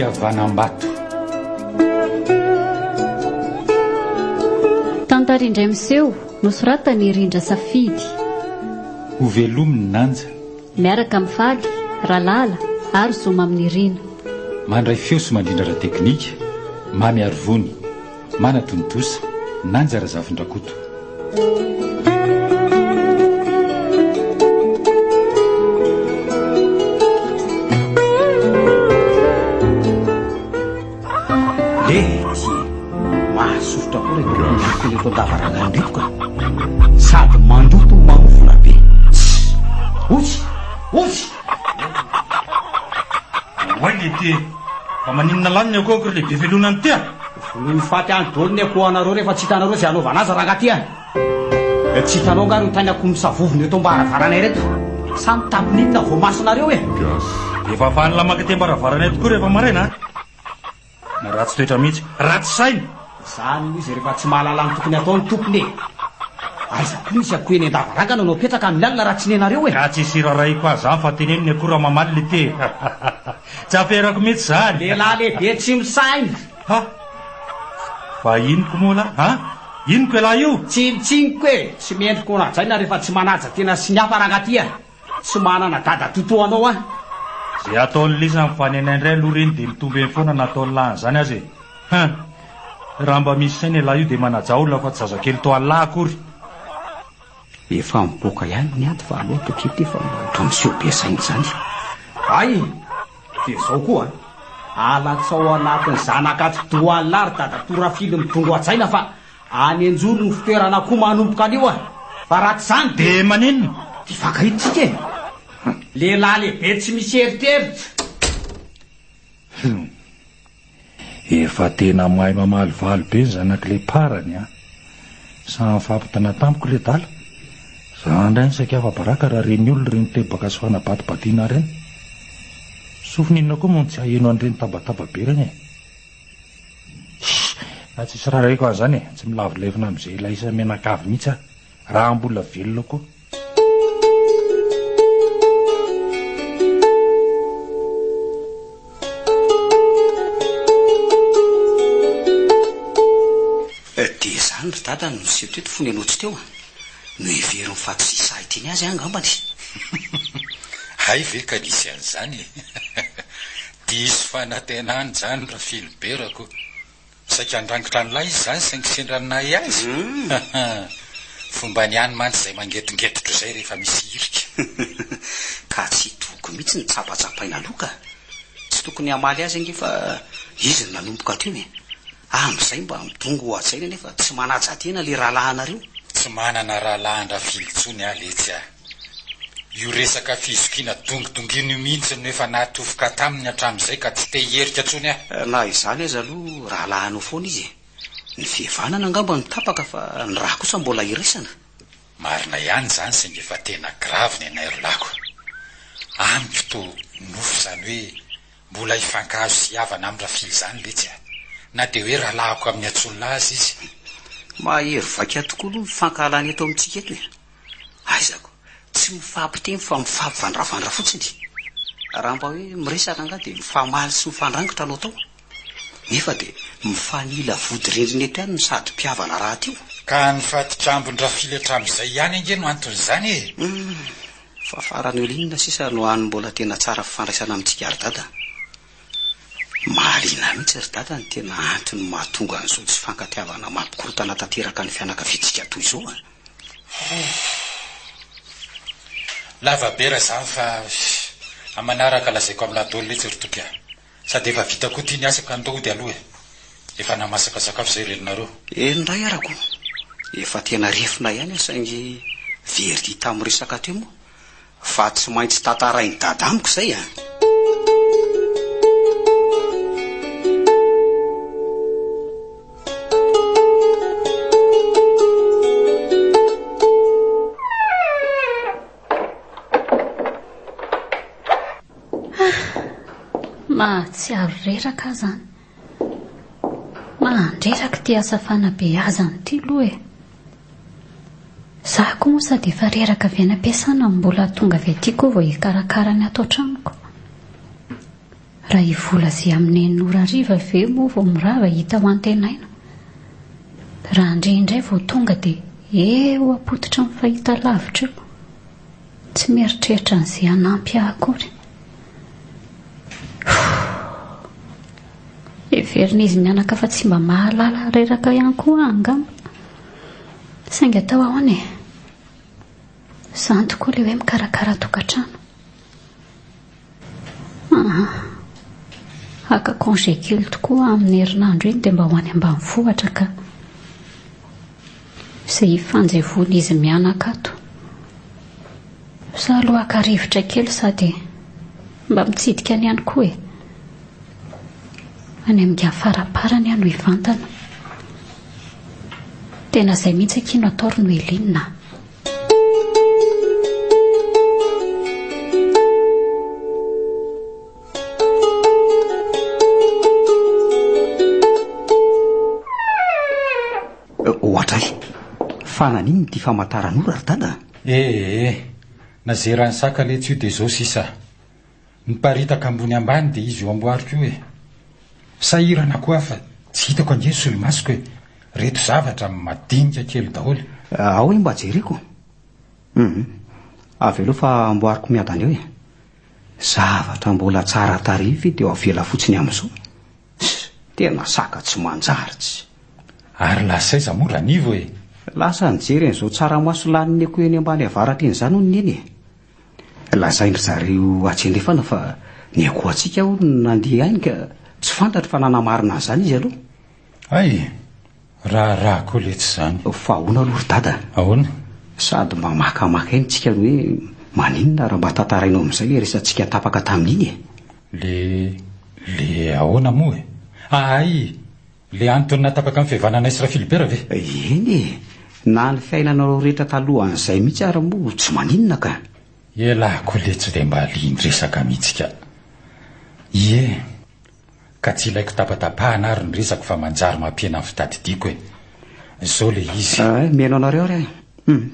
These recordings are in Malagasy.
Fihavanam-bato. Tantara indray miseho, nosoratan'i Rindra Safidy. Ho velomin'i Nanja. Miaraka amin'i Faly, Ralala ary Zo Maminirina. Mandray feo sy mandrindra ara-teknika, Mamy Arivony. Manatontosa, Nanja Razafindrakoto. Lety e! Mahasosotra koa ireto olona eto an-davarangana ireto ka! Sady mandoto no mamofona be. Tssy! Otsy! Otsy! Oay lety e! Fa maninona lany ny akohako ry lehibe velona ny tia? Vonoy ho faty any daholo ny akohonareo rehefa tsy hitanareo izay hanaovana azy rangahy ty a! Tsy hitanao angaha ireo tain'akoho misavovona eto am-baravaranay ireto? Sa mitapin'inona voamasonareo e? Efa vanona maka aty am-baravaranay tokoa rehefa maraina a! Na ratsy toetra mihitsy. Ratsy saina! Izany moa izy rehefa tsy mahalala ny tokony hatao ny tompony e! Aiza koa misy akoho eny an-davarangana no apetraka amin'ny alina raha tsy nenareo e! Ka tsisy irarahiko azy zany fa teneno ny akoho raha mamaly le te e! Tsy aferako mihitsy zany! Lehilahy lehibe tsy misaina! Ha! Fa inoko moa lah ha? Inoko ialahy io? Tsinotsinoko e! Tsy mendrika ho najaina rehefa tsy manaja tena sy ny hafa rangahy ty a! Tsy manana dadatoa toa anao aho. Ze ataon'i Lisa mifanena indray aloha reny de mitombo eny foana na ataon'i lah an'izany aza e! Hein! Raha mba misy saina ialahy io de manajà olona fa tsy zazakely toa an'lah akory! Efa mipoaka ihany ny ady fa aleo atao kely ity fa mba ohatran'ny miseho be saina izany. Hay! Dia izao koa an! Alatsao anatin'ny zanak'atidoha an'lah ry dadatoa Rafily midongy hajaina fa Any Anjoro ny fitoerana akoho manomboka anio a! Fa raha tsy izany dia. Dia maninona? Dia hifankahita isika e! Lehilahy lehibe tsy misy eritreritra. Hum. Efa tena mahay mamalivaly be ny zanak'ilay parany an! Sahy nifampitana tamiko ilay adala. Za indray no saika afa-baraka raha ren'ny olona ireny tebaka sy fanabatibatiana ireny. Sofina inona koa moa no tsy haheno an'ireny tabataba be ireny e! Tsia, tsisy rarahiko an'izany e, tsy milavo lefona amin'izay ilay isa-mianakavy mihitsy aho, raha mbola velona koa. Dia izany ry dada no niseho teto fony ianao tsy teo a! Noheveriny fa tsy sahy hiteny azy aho angambany. Hay ve ka nisy an'izany e! Diso fanantenana izany ry Philbert ko! Saika handrangitra an'ilay izy izany saingy sendra ny nahay azy? Fombany ihany mantsy izay mangetongetotra izay rehefa misy hirika. Ka tsy toko mihitsy ny tsapatsapaina aloha ka! Tsy tokony hamaly azy ange fa izy no nanomboka teo e! Amin'izay mba midongy ho hajaina nefa tsy manaja tena le rahalahinareo. Tsy manana rahalahin-dRafily intsony aho letsy a! Io resaka fizokiana dongidongina io mihitsy no efa nahatofoka taminy hatramin'izay ka tsy te hiherika intsony aho. Na izany aza aloha rahalahinao foana izy e! Ny fihavanana angamba no tapaka fa ny ra kosa mbola iraisana. Marina ihany izany saingy efa tena grave ny anay ry lako. Amiko toa nofy izany hoe mbola hifankahazo sy hihavana amin'i Rafily izany letsy a! Na dia hoe rahalahiko amin'ny antson'lah aza izy. Mahery vaika tokoa aloha ny fankahalana eto amintsika eto e! Aiza ko! Tsy mifampiteny fa mifampivandravandra fotsiny. Raha mba hoe miresaka angaha dia mifamaly sy mifandrangitra no atao. Nefa dia mifanila vody rindrina eto ihany no sady mpihavana rahateo. Ka ny fatikambon-dRafily hatramin'izay ihany ange no anton'izany e! Humm! Fa farany eo inona sisa no hany mbola tena tsara fifandraisana amintsika ry Dada? Mahaliana ahy mihitsy ry Dada ny tena antony mahatonga an'izao tsy fifankatiavana mampikorontana tanteraka ny fianakaviantsika toy izao a! Lava be raha izany fa amin'ny manaraka lazaiko aminà daholo letsy ry Toky a! Sady efa vita koa ity ny asa ka ndao hody aloha e! Efa namasaka sakafo izay reninareo. Eny indray ara ko! Efa tena refona ihany aho saingy very tamin'ny resaka teo moa fa tsy maintsy tantarain'i Dada amiko izay a! Mahatsiaro reraka aho izany. Mandreraka ity asa fanabeazana ity aloha e. Za koa moa sady efa reraka avy any am-piasana no mbola tonga avy aty koa vao hikarakara ny ato an-tranoko. Raha i Vola ze amin'ny enina ora hariva ve moa vao mirava hita ho antenaina? Raha ndry indray vao tonga dia eo am-pototry ny fahitalavitra eo. Tsy mieritreritra an'izay hanampy ahy akory. Huuh. Heverin'izy mianaka fa tsy mba mahalala reraka ihany koa aho angamba. Saingy atao ahoana e? Izany tokoa ilay hoe mikarakara tokantrano. Aa. Haka congé kely tokoa aho amin'ny herinandro iny dia mba ho any ambanivohitra ka. Izay hifanjevoan'izy mianaka ato. Za aloha haka rivotra kely sady mba mitsidika any ihany koa e. Any amin'ingahy faraparany aho no hivantana. Tena izay mihitsy akia no atao ry Noeline a. Ohatray! Fa naninona ity famantaran'ora ry dada? Ee, nazeran'ny saka letsy io dia zao sisa. Miparitaka ambony ambany dia izy io amboariko io e. Sahirana koa aho fa tsy hitako ange ny solomasoko e. Reto zavatra madinika kely daholo. Ao hoe mba jereko. Hum. Avelao fa amboariko miadana eo e. Zavatra mbola tsara tarehy ve dia avela fotsiny amin'izao? Tss! Tena saka tsy manjary tsy. Ary lasa aiza moa Ranivo e? Lasa nijery an'izao tsaramaso lanin'ny akoho eny ambany avaratra eny izany hono Neny e. Lazain-dry zareo atsy andrefana fa ny akohantsika hono nandeha any ka tsy fantatro fa nanamarina an'izany izy aloha. Hay! Raharaha koa letsy izany. Fa ahoana aloha ry dada? Ahoana? Sady mba makamaka aina tsika no hoe maninona raha mba tantarainao amin'izay ilay resatsika tapaka tamin'iny e? Le, le ahoana moa e? Hay! Le antony nahatapaka ny fihavananay sy Rafilibera ve? Eny e! Na ny fiainanareo rehetra talohan'izay mihitsy ary moa tsy maninona ka! Elah koa letsy dia mba lian-dresaka mihitsy ka! Ie! Ka tsy ilaiko tapatapahana ary ny resako fa manjary mampihena ny fitadidiako e! Zao le izy. Eh, mihaino anareo ary aho e! Hum!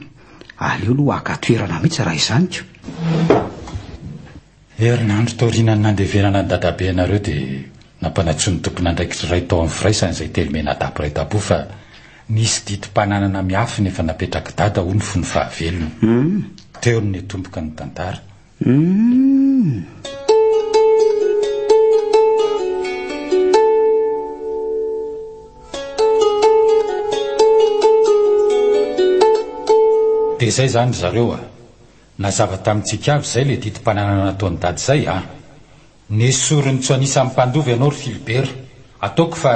Aleo aloha haka toerana mihitsy raha izany ko! Herinandro taorianan'ny nandevenana an'i dadabe anareo dia nampanantsoin'ny tompon'andraikitra iray tao amin'ny firaisana izay Telomenadahy mpiray tampo fa nisy didim-pananana miafina efa napetrak'i dada hono fony fahavelony. Teo no nitomboka ny tantara. Dia izay izany ry zareo a! Nazava tamintsika avy izay ilay didim-pananana nataon'i Dada izay a! Nesoriny tsy ho anisan'ny mpandova ianao ry Philibert. Ataoko fa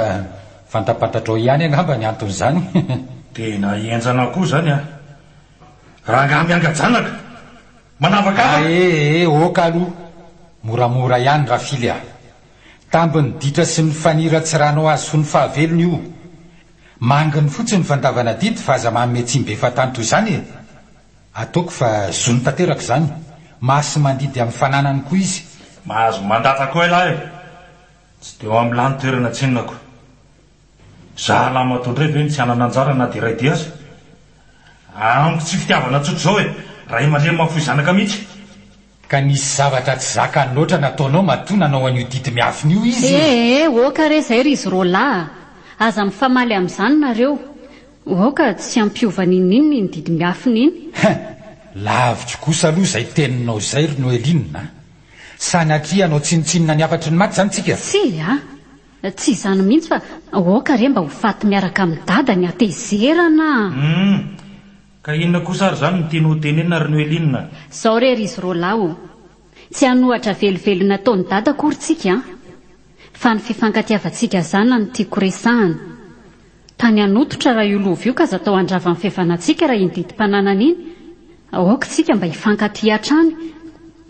fantapantatrao ihany angamba ny anton'izany. Tena henjana koa izany a! Rangahy mianga-janaka! Manavakavaka! Ae e, ok aloha! Moramora ihany Rafily a! Tambin'ny ditra sy ny faniratsiranao azy fony fahavelony io. Manginy fotsiny ny fandavana didy fa aza manome tsiny be fahatany toy izany e! Ataoko fa zony tanteraka izany. Masi-mandidy amin'ny fananany koa izy. Mahazo mandatsa koa ialahy e! Tsy dia ao amin'ny lany toerana tsinona ko. Za lahimatoa indray ve no tsy hanana anjara na dia iray dia aza? Amiko tsy fitiavana tsotra izao e! Ray aman-dreny mahafoy zanaka mihitsy. Ka nisy zavatra tsy zakany loatra nataonao matoa nanao an'io didy miafina io izy e! Eh eh, ok re zay ry izy roalahy a! Aza mifamaly amin'izany nareo. Ok, tsy hampiova n'inon'inona iny didy miafina iny. Hein! Laviko kosa aloha izay teninao izay ry Noeline a! Sanatria hanao tsinontsinona ny hafatry ny maty izany tsika? Tsia a! Tsy izany mihitsy fa ok re mba ho faty miaraka amin'i Dada ny hatezerana a! Hum! Ka inona kosa ary izany no tianao ho tenenina ry Noeline a? Izao re ry izy roalahy ô! Tsy hanohatra velively ny nataon'i Dada akory tsika an! Fa ny fifankatiavantsika zanany no tiako resahana. Tany hanototra raha io lova io ka aza atao handrava ny fihavanantsika raha iny didim-pananana iny. Aoka isika mba hifankatia hatrany.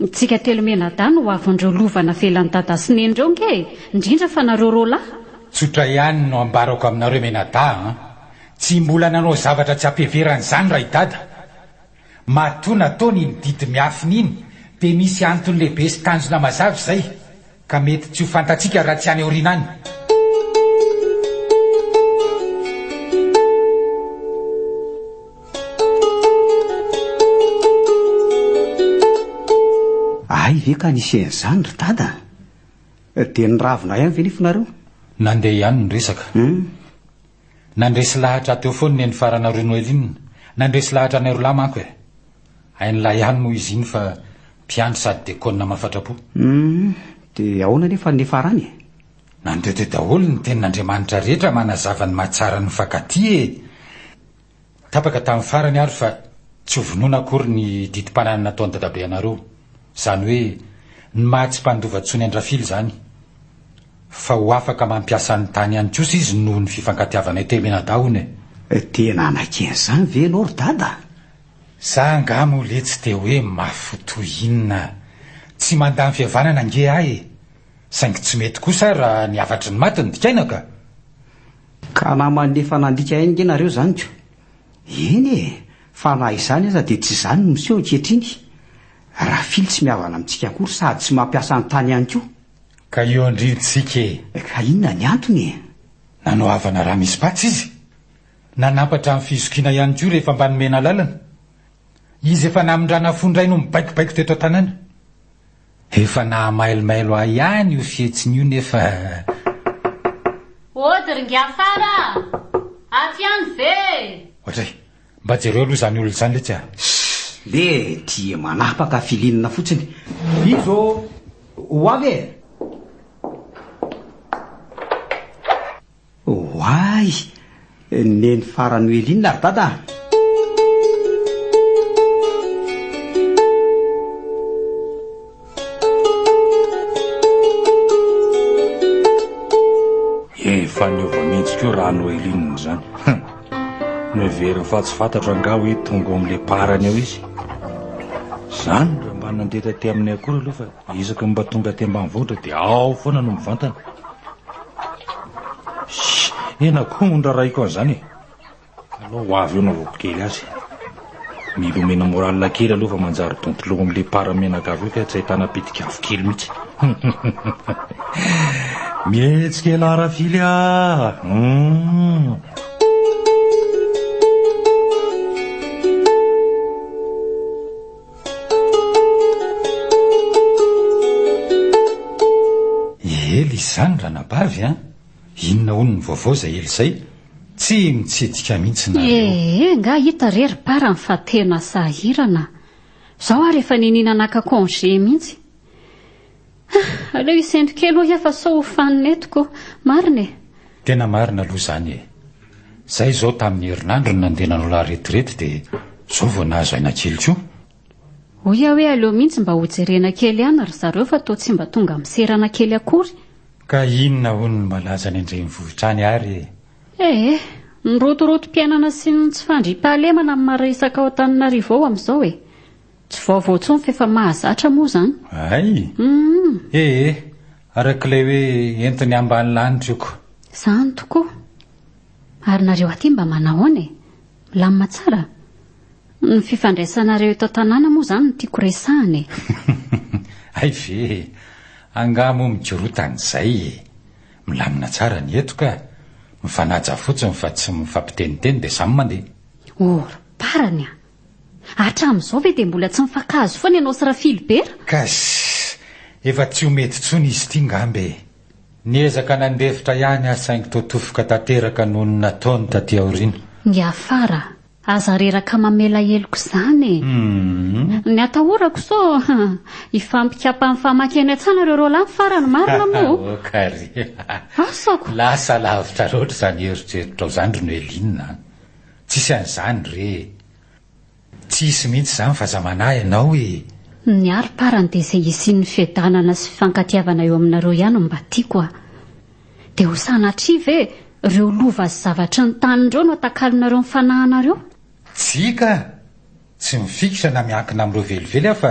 Tsika telo mianadahy no ho avin'ireo lova navelan'i Dada sy Neny ireo nge e! Indrindra fa nareo roalahy. Tsotra ihany no ambarako aminareo mianadahy an! Tsy mbola nanao zavatra tsy ampiheverana izany raha i Dada. Matoa nataony iny didy miafina iny dia misy antony lehibe sy tanjona mazava izay ka mety tsy ho fantatsika raha tsy any aoriana any. Hay ve ka nisy an'izany ry Dada? Dia niravona ihany ve nefa nareo? Nandeha ihany ny resaka. Nandresy lahatra teo foana neny farana Renoeline. Nandresy lahatra anay rolahy manko e. Hain'lah ihany moa izy iny fa mpiandry sady dekona mahafatra-po. Humm, dia ahoana anefa ny niafarany e? Nandeha teo daholo ny tenin'Andriamanitra rehetra manazava ny mahatsara ny mifankatia e! Tapaka tamin'ny farany ary fa tsy ho vonoina akory ny didim-pananana nataon'i dadabe anareo. Izany hoe ny maha tsy mpandova intsony an-dRafily izany. Fa ho afaka mampiasa ny tany ihany kosa izy noho ny fifankatiavanay telo mianadahy hono e! Tena hanaiky an'izany ve ianao ry dada? Za angaha moa letsy dia hoe mafy fo toy inona? Tsy mandà ny fihavanana ange ahy e! Saingy tsy mety kosa raha ny hafatry ny maty no dikaina ka! Ka naman'ny efa nandika ainy nge nareo zany ko! Eny e! Fa na izany aza dia tsy izany no miseho ankehitriny! Rafily tsy mihavana amintsika akory sady tsy mampiasa ny tany ihany koa! Ka eo andrintsika e! Ka inona ny antony e? Nanao havana raha misy patsa izy? Nanampatra ny fizokiana ihany koa rehefa mba nomena alalana? Izy efa namindrana fo indray no mibaikobaiko teto an-tanàna? Efa nahamailomailo ahy ihany io fihetsiny io nefa. Ody ry Ngiafara a! Ato ihany ve e? Ohatray, mba jereo aloha izany olona izany letsy a! Ssss! Le dia manapaka filinina fotsiny. Iza ô? Ho avy e! Oay! Neny Fara Noeline ry dada a! Efa niova mihitsy koa raha Noeline izany. Hum! Noheveriny fa tsy fantatro angaha hoe tonga ao amin'ilay parany ao izy. Izany raha mba nandeha taty aminay akory aloha fa isaky ny mba tonga aty ambanivohitra dia ao foana no mivantana. Shh! Ena koa no rarahiko an'izany e! Alao ho avy eo navaoko kely azy. Mila omena moral kely aloha fa manjary donto loha amin'ilay para mianakavy eo kay tsy ahitana pitik'afo kely mihitsy. Mihetsika elah Rafily ah! Hum! Ela izany ranabavy an! Inona hono ny vaovao izay ela izay? Tsy mitsidika mihitsy nareo. Ee, nga hita re ry parany fa tena sahirana. Zao ary efa niniana naka congé mihitsy. Ah, aleo hisento kely hoy aho fa sao ho fanina eto ko. Marina e! Tena marina aloha izany e! Zay izao tamin'ny herinandro no nandeha nanao la retraite dia zao vao nahazo aina kely koa. Hoy aho hoe aleo mihitsy mba hojerena kely ihany ry zareo fa toa tsy mba tonga miserana kely akory. Ka inona hono no malaza any an-drenivohitra any ary e? Ee, ny rotorotom-piainana sy ny tsy fandriampahalemana no maresaka ao Antananarivo ao amin'izao e! Tsy vaovao intsony fa efa mahazatra moa izany. Hay! Hum. Ee, araka ilay hoe entiny ambany lanitra io ko. Izany tokoa. Ary nareo aty mba manahoana e? Milamina tsara? Ny fifandraisanareo eto an-tanàna moa izany no tiako resahana e. Hay ve e! Angaha moa mikorotana izay e! Milamina tsara ny eto ka! Mifanaja fotsiny fa tsy mifampiteniteny dia samy mandeha. Oh ry parany a! Hatramin'izao ve dia mbola tsy mifankahazo foana ianao sy Rafilibera? Kas! Efa tsy ho mety intsony izy ity ngamba e! Niezaka nandefitra ihany aho saingy toa tofoka tanteraka noho ny nataony taty aoriana. Niafara, Aza reraka mamela heloka izany e! Ny atahorako sao hifampikapa mifamaky eny an-tsaha nareo roalahy ny farany, marina moa? Ok ary. Asako! Lasa lavitra loatra izany eritreritrao izany ry Noeline a! Tsisy an'izany re e! Tsy hisy mihitsy izany fa aza manahy ianao e! Ny ahy ry parany dia izay hisian'ny fiadanana sy fifankatiavana eo aminareo ihany no mba tiako a! Dia ho sanatria ve ireo lova sy zavatry ny tany ireo no atakalonareo ny fanahinareo? Tsia ka! Tsy mifikitra na miankina amin'ireo velively aho fa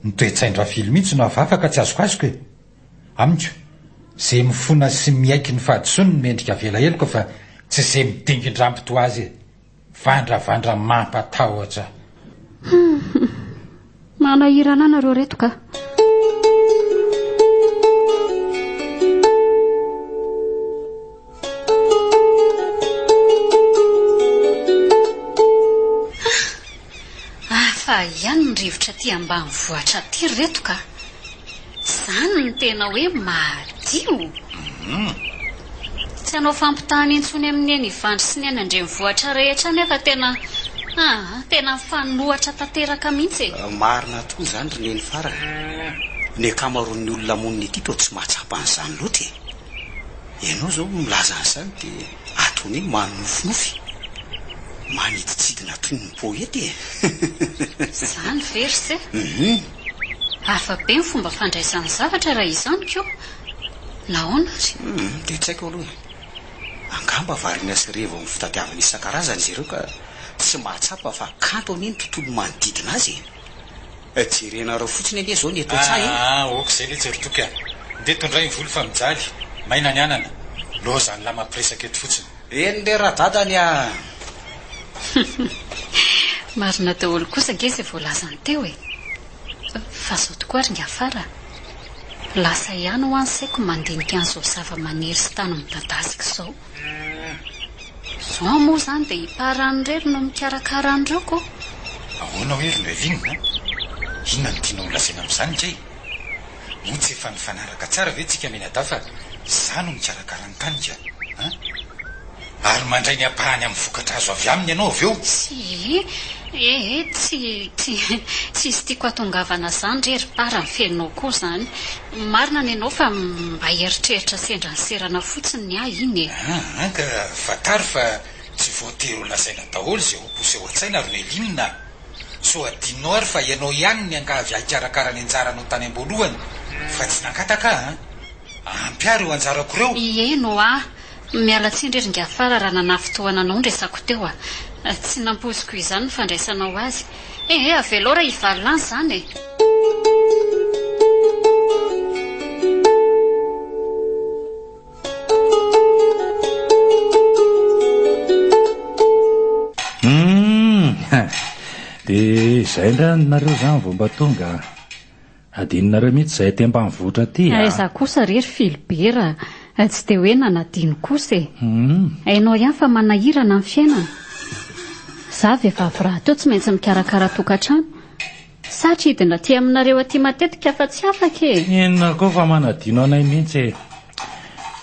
ny toe-tsain-dRafily mihitsy no hafahafa ka tsy azokazoko e! Amiko, ze mifona sy miaiky ny fahadisoany no mendrika avela heloka fa tsy ze midingin-drambo toa azy e! Vandravandra mampatahotra. Hum manahirana ahy nareo reto ka. Hafa ihany ny rivotra aty ambanivohitra aty ry reto ka. Izany no tena hoe madio. madio. Tsy hanao fampitahana intsony amin'ny eny Ivandry sy ny any an-drenivohitra rehetra any aho fa tena, aa, tena mifanohitra tanteraka mihitsy e. Marina tokoa izany ry Neny Fara a! Ny ankamaroan'ny olona monina ety toa tsy mahatsapa an'izany loatra e! Ianao izao milaza an'izany dia ataony hoe manofinofy, manidintsidina toy ny poeta e! Izany ve ry se? Hafa be ny fomba fandraisany zavatra raha izany ko! Nahoana ary? Hum, dia tsy haiko aloha e! Angamba variana sy revo amin'ny fitadiavana isan-karazany izy ireo ka tsy mahatsapa fa kanto anie ny tontolo manodidina azy e! Jerenareo fotsiny anie izao ny eto an-tsaha e! Aa, ok izay letsy ry Toky a! Ndeha tondray ny voly fa mijaly, maina ny anana, lozan'lah mampiresaka eto fotsiny. Eny re radadany a! Marina daholo kosa ange izay voalazany teo e! Fa zao tokoa ary Ngafara a! Lasa ihany hoa ny saiko mandinika an'izao zava-maniry sy tany midadasika izao. Zao moa izany dia i Parany irery no mikarakara an'ireo ko! Ahoana hoe ry Noeline a? Inona no tianao holazaina amin'izany kay? Moa tsy efa nifanaraka tsara ve tsika mianadahy fa za no mikarakara ny tany ka? An? Ary mandray ny ampahany amin'ny vokatra azo avy aminy ianao avy eo? Tsia, ee, tsy, tsy, tsisy tiako hatongavana izany re ry Para, ny fenao koa izany. Marina ny anao fa mba eritreritra sendra niserana fotsiny ny ahy iny e. Aa, ka fantaro fa tsy voatery ho lazaina daholo izay ho poseho an-tsaina ry Noeline a! Sao adinonao ary fa ianao ihany no niangavy ahy hikarakara ny anjaranao tany am-boalohany fa tsy nangataka aho an! Ampy ahy ireo anjarako ireo! Ieny ho'a! Miala tsiny re ry Ngafara raha nanafintohana anao ny resako teo a! Tsy nampoiziko izany ny fandraisanao azy. Eh eh, avelao raha hivalona any izany e! Humm! Dia izay indray nareo izany vao mba tonga. Adinonareo mihitsy izay aty ambanivohitra aty a! Aiza kosa re ry Philibert a! Tsy dia hoe nanadino kosa e! Hainao ihany fa manahirana ny fiainana. Za vehivavy rahateo tsy maintsy mikarakara tokantrano. Satry hidina aty aminareo aty matetika fa tsy afaka e! Inona koa fa manadino anay mihitsy e!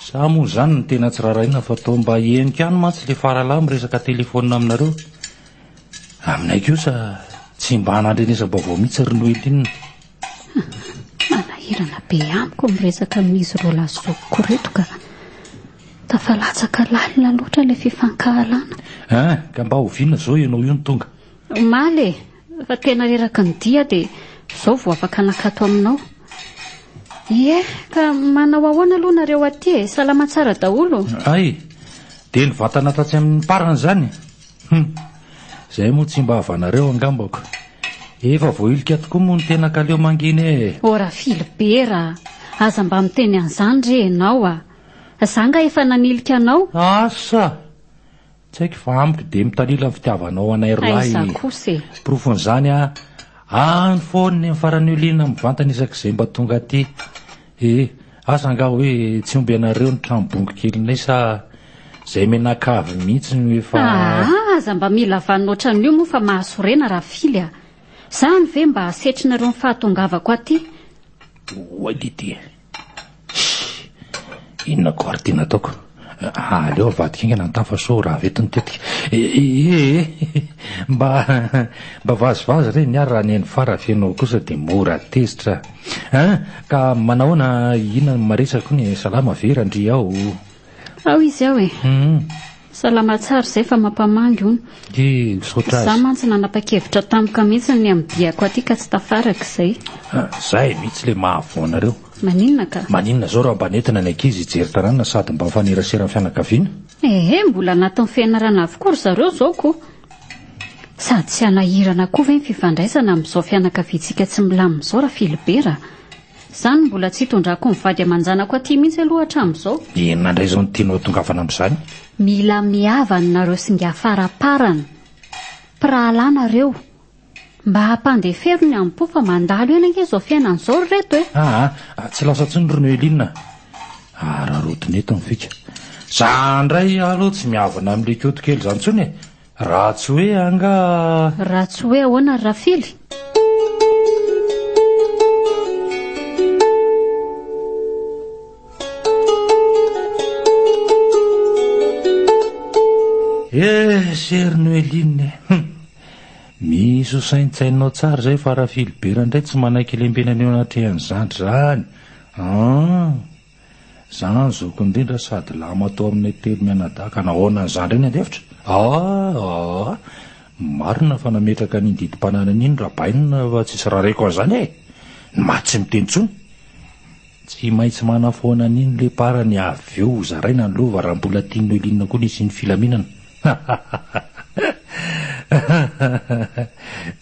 Za moa izany no tena tsy rarahiana fa toa mba henoko ihany mantsy ilay faralahy miresaka telefaonina aminareo. Aminay kosa tsy mba nandrenesam-baovao mihitsy ry Noeline. Manahirana be amiko ny miresaka amin'izy roalahy zokiko ireto ka. Tafalatsaka lalina loatra ilay fifankahalana. Hein, ka mba oviana izao ianao io no tonga? Omaly e, fa tena reraky ny dia dia izao vao afaka nakato aminao. Ie, ka manao ahoana aloha nareo aty e? Salama tsara daholo? Hay, dia nivantana tatsy amin'ny parany izany? Hum! Izay moa tsy mba havanareo angambako. Efa voahilika tokoa moa ny tena k'aleo mangina e! Oh Rafilibera a! Aza mba miteny an'izany re ianao a! Za nga efa nanilika anao? Asa! Tsy haiko fa amiko dia mitanila ny fitiavanao anay ry lahy. Aiza kosa e! Porofon'izany a! Any foana ny faran'io liana mivantana isak'izay mba tonga aty. E! Asa angaha hoe tsy omby anareo ny trano bongo kelinay sa izay mianakavy mihitsy no efa. Aa! Aza mba mila vanona ohatran'io moa fa mahasorena Rafily a! Zany ve mba asetrinareo ny fahatongavako aty? Oay Didi e! Shh! Inona koa ary ity nataoko? Aleo avadika haingana ny tafa sao rava eto ny tetika. Ee, mba mba vazivazy re ny ahy raha ny fara feno kosa dia mora tezitra. Hein, ka manahoana inona ny maresaka hono e, salama ve Randria ao? Ao izy ao e. Salama tsara izay fa mampamangy hono. He, misaotra azy. Izaho mantsy nanapa-kevitra tampoka mihitsy ny amin'ny diako aty ka tsy tafaraka izay. Izay mihitsy ilay mahavoa anareo. Maninona ka? Maninona izao raha mba nentina ny ankizy hijery tanàna sady mba mifanerasera amin'ny fianakaviana? Ehe, mbola anatin'ny fianarana avokoa ry zareo izao ko. Sady tsy hanahirana koa ve ny fifandraisana amin'izao fianakaviantsika tsy milamina izao Rafilibera a? Izany no mbola tsy itondrako ny vady aman-janako aty mihitsy aloha hatramin'izao. Inona indray izao no tianao hatongavana amin'izany? Mila mihavana nareo sy ingahy faraparany. Mpirahalahy nareo. Mba ampandefero ny amim-po fa mandalo ihany ange izao fiainana izao ry reto e! Aa, tsy lasa intsony ry Noeline a! Araraotiny eto ny fika. Za indray aloha tsy mihavana amin'ilay Koto kely izany intsony e! Raha tsy hoe angaha. Raha tsy hoe ahoana ry Rafily? Eh, chère Noeline eh! Hum! Misy ho saintsaininao tsara izay fa Rafilibera indray tsy manaiky lembenana eo anatrehan'ny zandry izany an! Za ny zokiny indrindra sady lahimatoa aminay telo mianadahy ka nahoana ny zandry iny handefitra? Aa! Marina fa nametraka an'iny didim-pananana iny Rabainina fa tsisy rareko an'izany e! Ny maty tsy miteny intsony. Tsy maintsy manafoana an'iny le parany avy eo hozaraina ny lova raha mbola tian'i Noeline koa ny hisian'ny filaminana.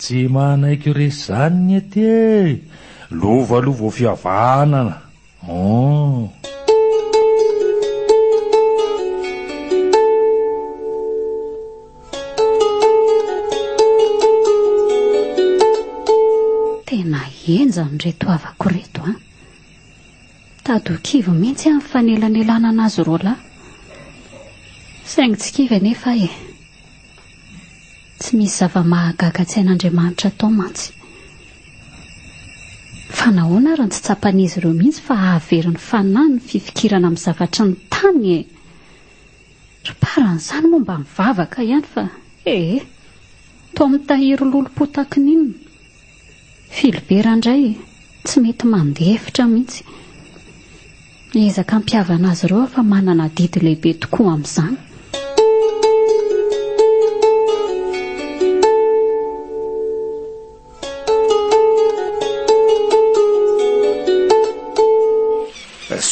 Tsy manaiky ho resy izany ny aty e! Lova aloha vao fihavanana. Oh. Tena henjana ireto havako ireto an! Tady ho kivy mihitsy aho ny fanelanelanana azy roalahy. Saingy tsy kivy anefa aho e! Tsy misy zava-mahagaga tsy hain'Andriamanitra atao mantsy. Fa nahoana ary no tsy tsapan'izy ireo mihitsy fa hahavery ny fanahy ny fifikirana amin'ny zavatry ny tany e? Ry paran'izany moa mba mivavaka ihany fa ee, toa mitahiry lolompo takin'inona. Philibert indray tsy mety mandefitra mihitsy. Miezaka hampihavana azy ireo aho fa manana adidy lehibe tokoa amin'izany.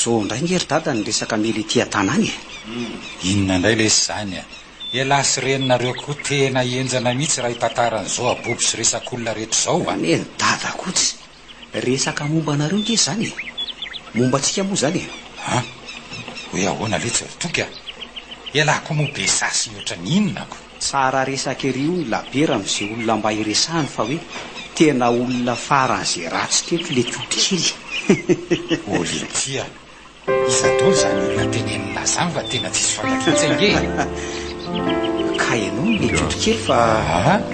Zao indray nge ry dada ny resaka mely ety an-tanàna e! Inona indray lesy izany a! Ialahy sy reninareo koa tena henjana mihitsy raha hitantara an'izao abobo sy resak'olona rehetra izao a! Neny dada koa tsy resaka momba anareo nge izany e! Momba antsika moa izany e! An! Hoe ahoana letsy ry Toky a! Ialahy koa moa be sasy mihoatra ny inona ko! Tsara resaka ery hono Labera amin'izay olona mba iresahany fa hoe tena olona faran'izay ratsy teto le Koto kely. Olivia, iza daholo izany olona teneninà izany fa tena tsisy fantatro mihitsy ange e! Ka ianao no le Koto kely fa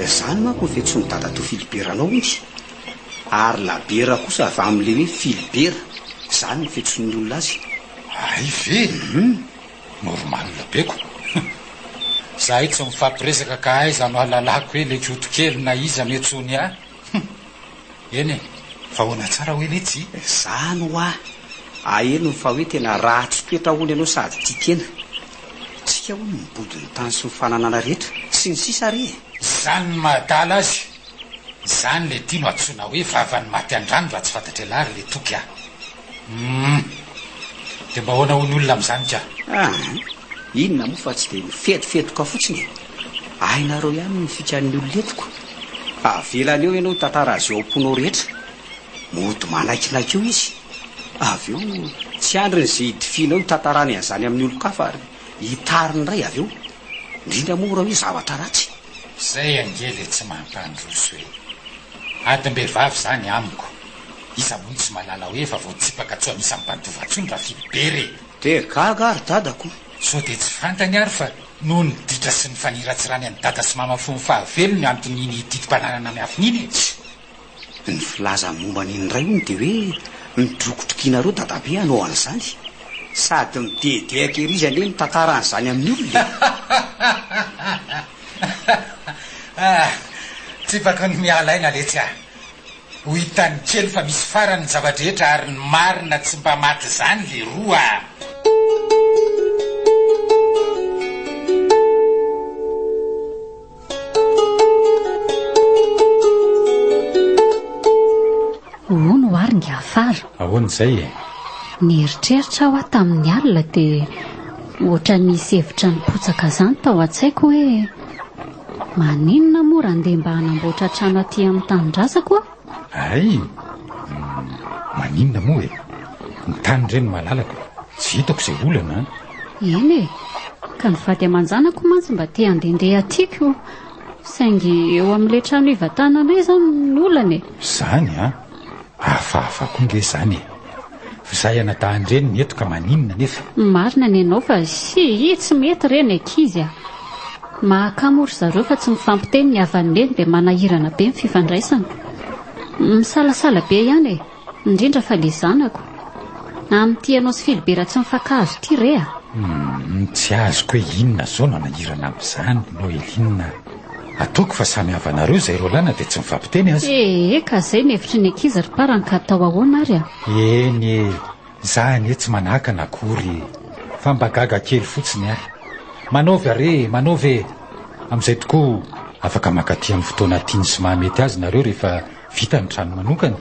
izany manko ny fiantsoan'i dadatoa Philibert anao hono. Ary Labera kosa avy amin'ilay hoe Philibert, izany no fiantsoan'ny olona azy. Hay ve? Normal be ko. Zahay tsy mifampiresaka ka aiza no ahalalako hoe le Koto kely na iza no iantsoany ahy? Hum. Eny e, fa ahoana tsara hoe letsy? Zany hoa! Ahenony fa hoe tena ratsy toetra hono ianao sady tia tena. Tsika hono mibodo ny tany sy ny fananana rehetra, sy ny sisa re e! Zany no mahadala azy! Zany le ty no antsoina hoe vavan'ny maty an-drano raha tsy fantatr'ialahy ry le Toky a! Humm! Dia mba ahoana hoy ny olona amin'izany ka? Ah! Inona moa fa tsy dia mifetofetoka fotsiny e! Hainareo ihany ny fikan'ny olona eto ko! Avelany eo ianao hitantara azy eo am-ponao rehetra. Mody manaikinaiky eo izy. Avy eo tsy andriny izay hidifianao hitantarany an'izany amin'ny olon-kafa ary hitariny indray avy eo. Indrindra moa raha hoe zavatra ratsy. Zay ange le tsy mampandroso e! Adim-behivavy zany amiko. Iza moa no tsy mahalala hoe efa voatsipaka tsy ho anisan'ny mpandova intsony Rafilibera e! Dia gaga ary dadako. Sao dia tsy fantany ary fa noho ny ditra sy ny faniratsirany an'i dada sy mama fony fahavelony no anton'iny didim-pananana miafina iny e! Ny filaza momba an'iny indray hono dia hoe midrokodrokianareo dadabe hanao an'izany. Sady midehadehaka ery izy anie mitantara an'izany amin'ny olona e! Ah! Tsipako ny miala aina letsy ah! Ho hitany kely fa misy farany ny zava-drehetra ary ny marina tsy mba maty izany leroa ah! Hono ho ary Ngafara. Ahoana izay e? Nieritreritra aho tamin'ny alina dia ohatran'ny nisy hevitra nipotsaka izany tao an-tsaiko hoe maninona moa raha ndeha mba hanamboatra trano aty amin'ny tanindrazako aho? Hay! Maninona moa e? Ny tany re no malalaka, tsy hitako izay olana an! Eny e! Ka ny vady aman-janako mantsy mba te handehandeha aty ko! Saingy eo amin'ilay trano hivantananay izany no olana e! Izany an! Hafahafa koa nge izany e! F'izahay anadahin-dreny ny eto ka maninona anefa? Marina ny anao fa hii tsy mety re ny ankizy a! Mahakamo ry zareo fa tsy mifampiteny ny havan'i Neny dia manahirana be ny fifandraisana. Misalasala be ihany e! Indrindra fa le zanako. Amin'ity ianao sy Philibert tsy mifankahazo ity re a! Humm, tsy azoko hoe inona izao no hanahirana amin'izany Noeline a! Ataoko fa samy havanareo izay roalahy na dia tsy mifampiteny aza. Ee, ka izay ny hevitry ny ankizy ry parany ka atao ahoana ary a? Eny e, za anie tsy manakana akory e! Fa mba gaga kely fotsiny aho. Manaovy are e, manaovy e! Amin'izay tokoa afaka mankaty amin'ny fotoana tiany sy mahamety azy nareo rehefa vita ny trano manokana.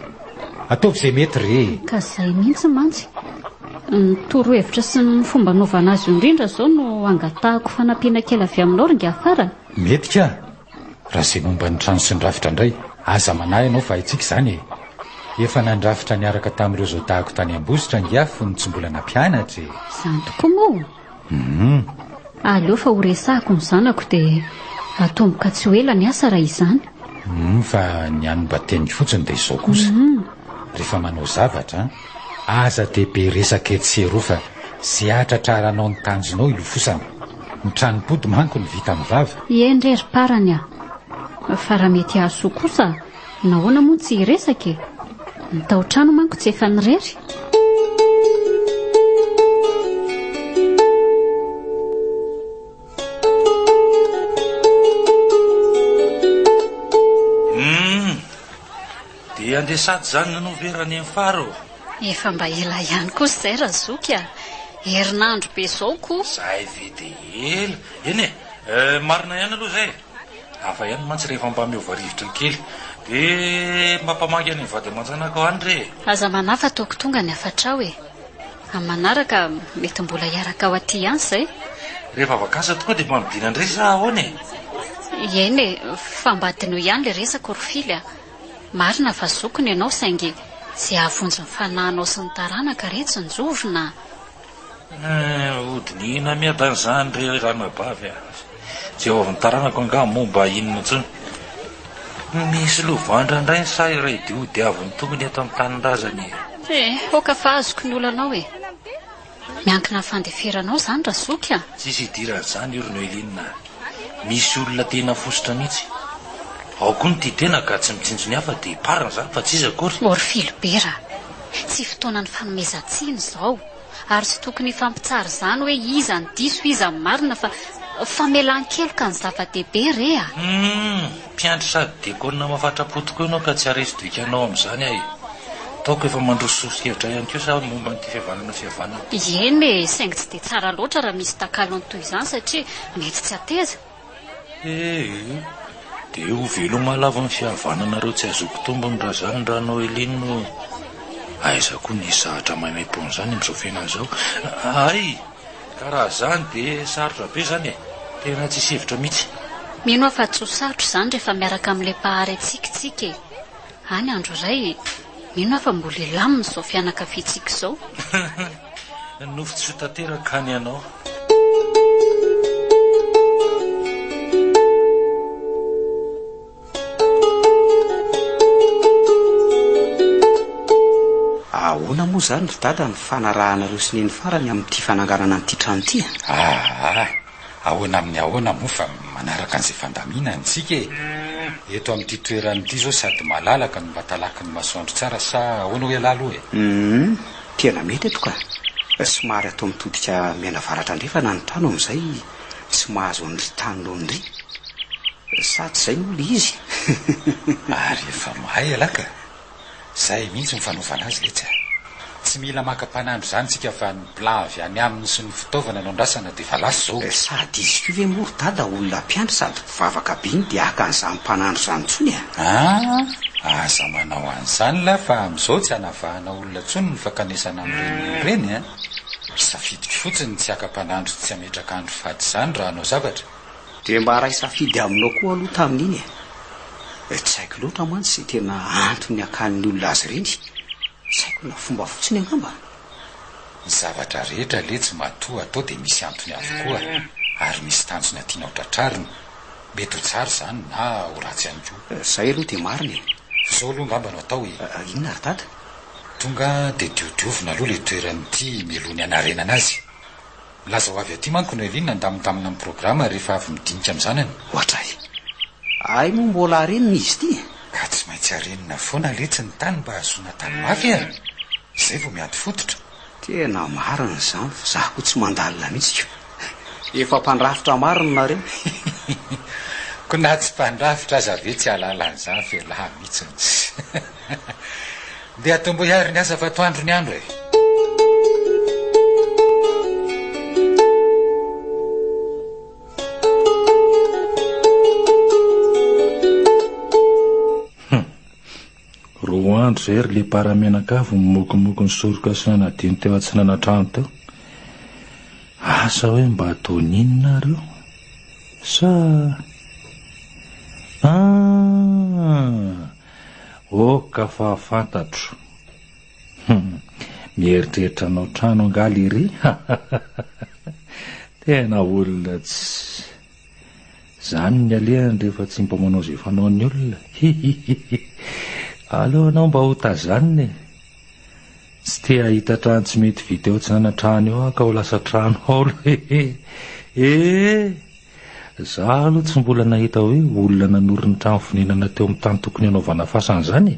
Ataovy izay mety re e! Ka izay mihitsy mantsy. Ny torohevitra sy ny fomba anaovana azy io indrindra izao no angatahako fanampiana kely avy aminao ry ingahy farany. Mety ka! Raha izay momba ny trano sy ny rafitra indray, aza manahy ianao fa haintsika izany e! Efa nandrafitra niaraka tamin'ireo zaodahiko tany Ambositra ange aho fony tsy mbola nampianatra e! Izany tokoa moa? Hum. Aleo fa ho resahako ny zanako dia atomboka tsy ho ela ny asa raha izany. Hum, fa ny an'ny mba teniko fotsiny dia izao kosa, rehefa manao zavatra an, aza dia be resaka etsy sy eroa fa ze hatratraranao ny tanjonao ilofosana. Ny tranom-pody manko no vita amin'ny vava. Eny re ry parany a! Fa raha mety hahasoa kosa nahoana moa no tsy hiresaka e? Ny tao trano manko tsy efa nirery. Humm! Dia andeha sady izany nanao ve Ranenifara ô? Efa mba ela ihany kosa izay Razoky a! Herinandro be izao ko! Zay ve dia ela? Eny e! Marina ihany aloha izay e! Hafa ihany mantsy rehefa mba miova rivotra kely. Dia mba mpamangy any vady aman-janakao any re e! Aza manahy fa ataoko tonga ny hafatrao e! Amin'ny manaraka mety mbola hiaraka ho aty ihany izay. Rehefa vacances tokoa dia mba midina indray sa ahoana e? Eny e, fa mba adinoy ihany ilay resaka ry Fily a! Marina fa zokiny ianao saingy izay hahavonjy ny fanahinao sy ny taranaka re tsinjovina a! Eh, hodinihina miadana izany ry ranabavy a! Tsy eo avy ny taranako angaha moa mba inona intsony? Misy lovandra indray ny sahy iray diodiavin'ny tongony eto amin'ny tanindrazana e! Eh, aoka fa azoko ny olanao e! Miankina amin'ny fandeferanao izany Razoky a! Tsisy idiran'izany io ry Noeline a! Misy olona tena fositra mihitsy. Ao koa ny tia tena ka tsy mitsinjo ny hafa dia parana izany fa tsy iza akory. Ô ry Filibera a! Tsy fotoanan'ny fanomezan-tsiny izao. Ary tsy tokony hifampitsara izany hoe iza no diso iza no marina fa famelan-keloka ny zava-dehibe re a! Humm! Mpiandry sady diakona mafatra-po tokoa ianao ka tsy haresy doikanao amin'izany aho e! Ataoko efa mandroso soso-kevitra ihany koa sa momba an'ity fihavanana fihavanana. Eny e, saingy tsy dia tsara loatra raha misy takalony toy izany satria mety tsy hateza. Ee, dia ho veloma lava ny fihavananareo tsy azoako tombony raha zany ra Noeline ô! Aiza koa nisy zavatra maimaimpoana izany amin'izao fiainana izao? Hay! Ka raha zany dia sarotra be zany e! Tena tsisy hevitra mihitsy. Mino aho fa tsy ho sarotra izany rehefa miaraka amin'ilay Mpahary antsika isika e! Any andro iray, mino aho fa mbola hilamina izao fianakaviantsika izao. Nofy tsy ho tanteraka ny anao. Ahoana moa izany ry Dada ny fanarahanareo sy Neny farany amin'ity fananganana an'ity trano ity a? Aa! Ahoana amin'ny ahoana moa fa manaraka an'izay fandaminana isika e! Eto amin'ity toerana ity izao sady malalaka no mba talaky ny masoandro tsara sa ahoana hoy ialahy aloha e? Humm, tena mety eto ka! Somary atao mitodika mianavaratra andrefana ny trano amin'izay tsy mahazo an'ry tany loan'ry. Sa tsy izay moa ilay izy? Ary efa mahay ialahy ka! Zay mihitsy ny fanaovana azy letsy a! Tsy mila maka mpanandro izany tsika fa ny plan avy any aminy sy ny fitaovana no andrasana dia efa lasa izao. Sady izy koa ve moa ry dada olona mpiandry sady mpivavaka be iny dia haka an'izany mpanandro izany intsony a! Aa! Aza manao an'izany lahy fa amin'izao tsy hanavahana olona intsony ny fankanesana amin'ireny olona ireny a! Safidiko fotsiny ny tsy haka mpanandro sy tsy hametraka andro fady izany raha hanao zavatra. Dia mba ray safidy aminao koa aloha tamin'iny e! Tsy haiko loatra mantsy izay tena antony hakan'ny olona azy ireny. Tsy haiko na fomba fotsiny angamba. Ny zavatra rehetra letsy matoa atao dia misy antony avokoa ary misy tanjona tiana ho tratrarina. Mety ho tsara izany na ho ratsy ihany koa. Izay aloha dia marina e! Izao aloha angamba no atao e! Inona ry dada? Tonga dia diodiovina aloha ilay toerana ity mialoha ny hanarenana azy. Milaza ho avy aty manko Noeline handamindamina ny programa rehefa avy midinika amin'ny zanany. Ohatray. Hay moa mbola harenina izy ity e! Ka tsy maintsy harenina foana letsy ny tany mba hahazoana tany mafy e! Izay vao miady fototra. Tena marina izany fa za koa tsy mandalina mihitsy ko. Efa mpandrafitra marina nareo. Ko na tsy mpandrafitra aza ve tsy hahalala an'izany f'elah mihitsy. Ndeha atombohy ary ny asa fa atoandro ny andro e. Hum. Roa andro izay ry lepara mianakavy nimokomoko ny soroka sy nanadino teo atsinanantrano teo. Asa hoe mba ataony inona ary io? Sa. Ah! Ok fa fantatro. Hum. Mieritreritra hanao trano angaha lery? Tena olona tsy. Zany ny alehany rehefa tsy mba manao izay fanaon'ny olona. Hihihihi. Aleo ianao mba ho tazanina e. Tsy te hahita trano tsy mety vita eo atsinanantrano eo aho ka ho lasa trano haolo hehe. Eh! Za aloha tsy mbola nahita hoe olona nanorina trano fonenana teo amin'ny tany tokony hanaovana fasana izany e.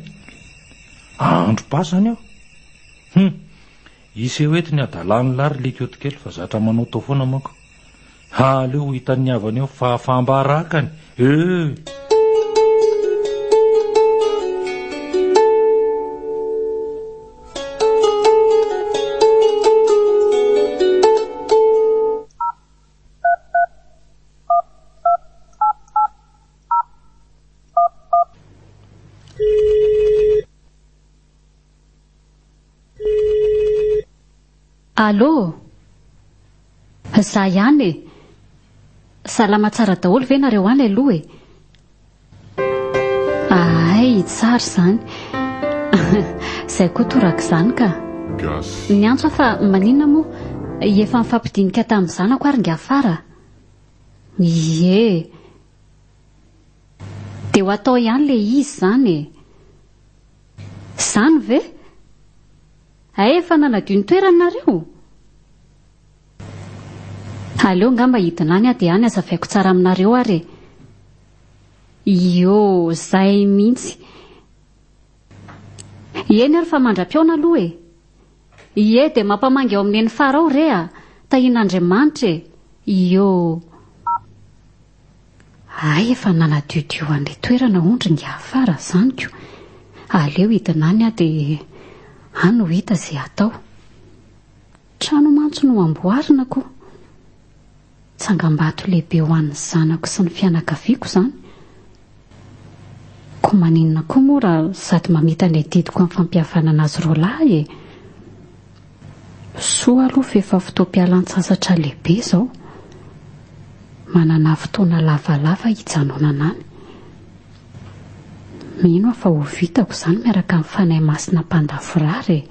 Androm-pasana io. Hum. Hiseho eto ny hadalan'lah ry Likoto kely fa zatra manaotao foana manko. Aleo ho hitan'ny havany eo fahafaham-barakany eh! Allô! Za ihany e! Salama tsara daholo ve nareo any aloha e? Ahay, tsara izany. Izay koa torak'izany ka. Niantso aho fa maninona moa? Efa nifampidinika tamin'ny zanako ary ingahy Fara. Ie. Dia ho atao ihany ilay izy izany e. Izany ve? Hay efa nanadio ny toerany nareo? Aleo angamba hidina any aho dia any hazavaiko tsara aminareo ary e! Ioo, zay mihitsy. Eny ary fa mandra-pihaona aloha e! Ie, dia mampamangy ao amin'ny Nenifara ao re a! Tahian'Andriamanitra e! Ioo. Hay efa nanadiodio an'ilay toerana hono ry ingahy Fara zany ko! Aleo hidina any aho dia any ho hita izay hatao. Trano mantsy no amboarina ko! Tsangambato lehibe ho an'ny zanako sy ny fianakaviako izany. Koa maninona koa moa raha sady mamita ny adidiko amin'ny fampihavanana azy roalahy e! Soa aloha fa efa fotoam-pialan-tsasatra lehibe izao. Manana fotoana lavalava hijanonana any. Mino aho fa ho vitako izany miaraka amin'ny Fanahy Masina mpandavorary e!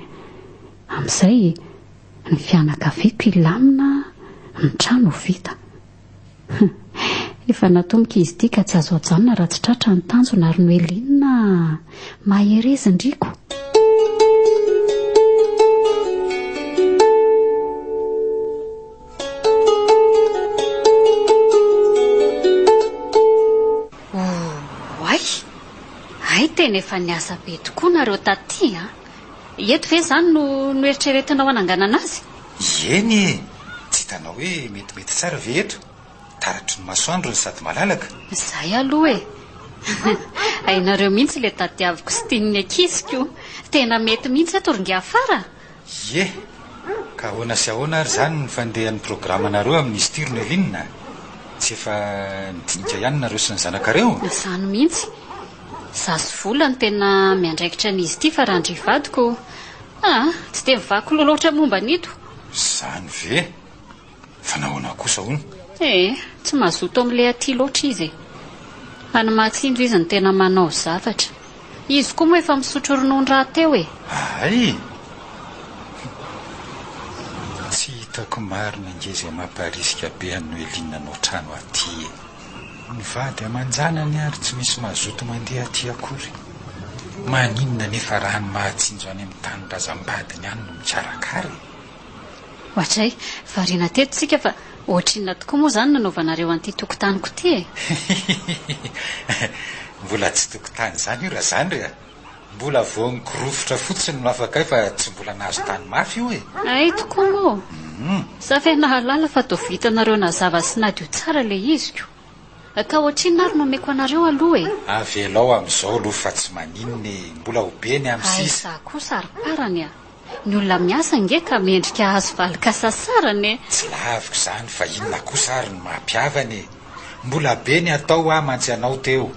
Amin'izay ny fianakaviako hilamina, ny trano ho vita. Efa natomboka izy ity ka tsy azo ajanona raha tsy tratra ny tanjona ry Noeline a! Mahereza ndriko! Oay! Hay tena efa niasa be tokoa nareo taty an! Eto ve izany no noeritreretinao hananganana azy? Ieny e! Tsy hitanao hoe metimety tsara ve eto? Taratry ny masoandro no sady malalaka. Izay aloha e! Hainareo mihitsy ilay tadiaviko sy tian'ny ankizy ko! Tena mety mihitsy eto ry Ngiahy Fara a! Ie! Ka ahoana sy ahoana ary izany ny fandehan'ny programanareo amin'izy ity ry Noeline a? Tsy efa nidinika ihany nareo sy ny zanakareo? Izany mihitsy! Izaho sy Vola no tena miandraikitra an'izy ity fa raha ndry vadiko ah! Tsy dia mivaky loha loatra momba an'ito. Izany ve? Fa nahoana kosa hono? Eh, tsy mazoto amin'ilay aty loatra izy e. Any Mahatsinjo izy no tena manao zavatra. Izy koa moa efa misotro ronono rahateo e. Hay! Tsy hitako marina ange izay mamparisika be an'i Noeline hanao trano aty e. Ny vady aman-janany ary tsy misy mazoto mandeha aty akory. Maninona anefa raha any Mahatsinjo any amin'ny tanindrazam-badiny any no mikarakara e? Ohatray, variana teto tsika fa ohatrinona tokoa moa izany nanaovanareo an'ity tokotaniko ity e? Mbola tsy tokotany izany io Razandry a! Mbola vao nikorofotra fotsiny no afakay fa tsy mbola nahazo tany mafy io e! Hay tokoa moa! Za ve nahalala fa toa vitanareo nazava sy nadio tsara ilay izy ko! Ka ohatrinona ary no omeko anareo aloha e? Avelao amin'izao aloha fa tsy maninona e! Mbola ho be ny amin'ny sisa. Aiza kosa ry parany a! Ny olona miasa ange ka mendrika hahazo valin-kasasarana e! Tsy laviko izany fa inona kosa ary no maha mpihavana e! Mbola be ny atao hoa mantsy anao teo.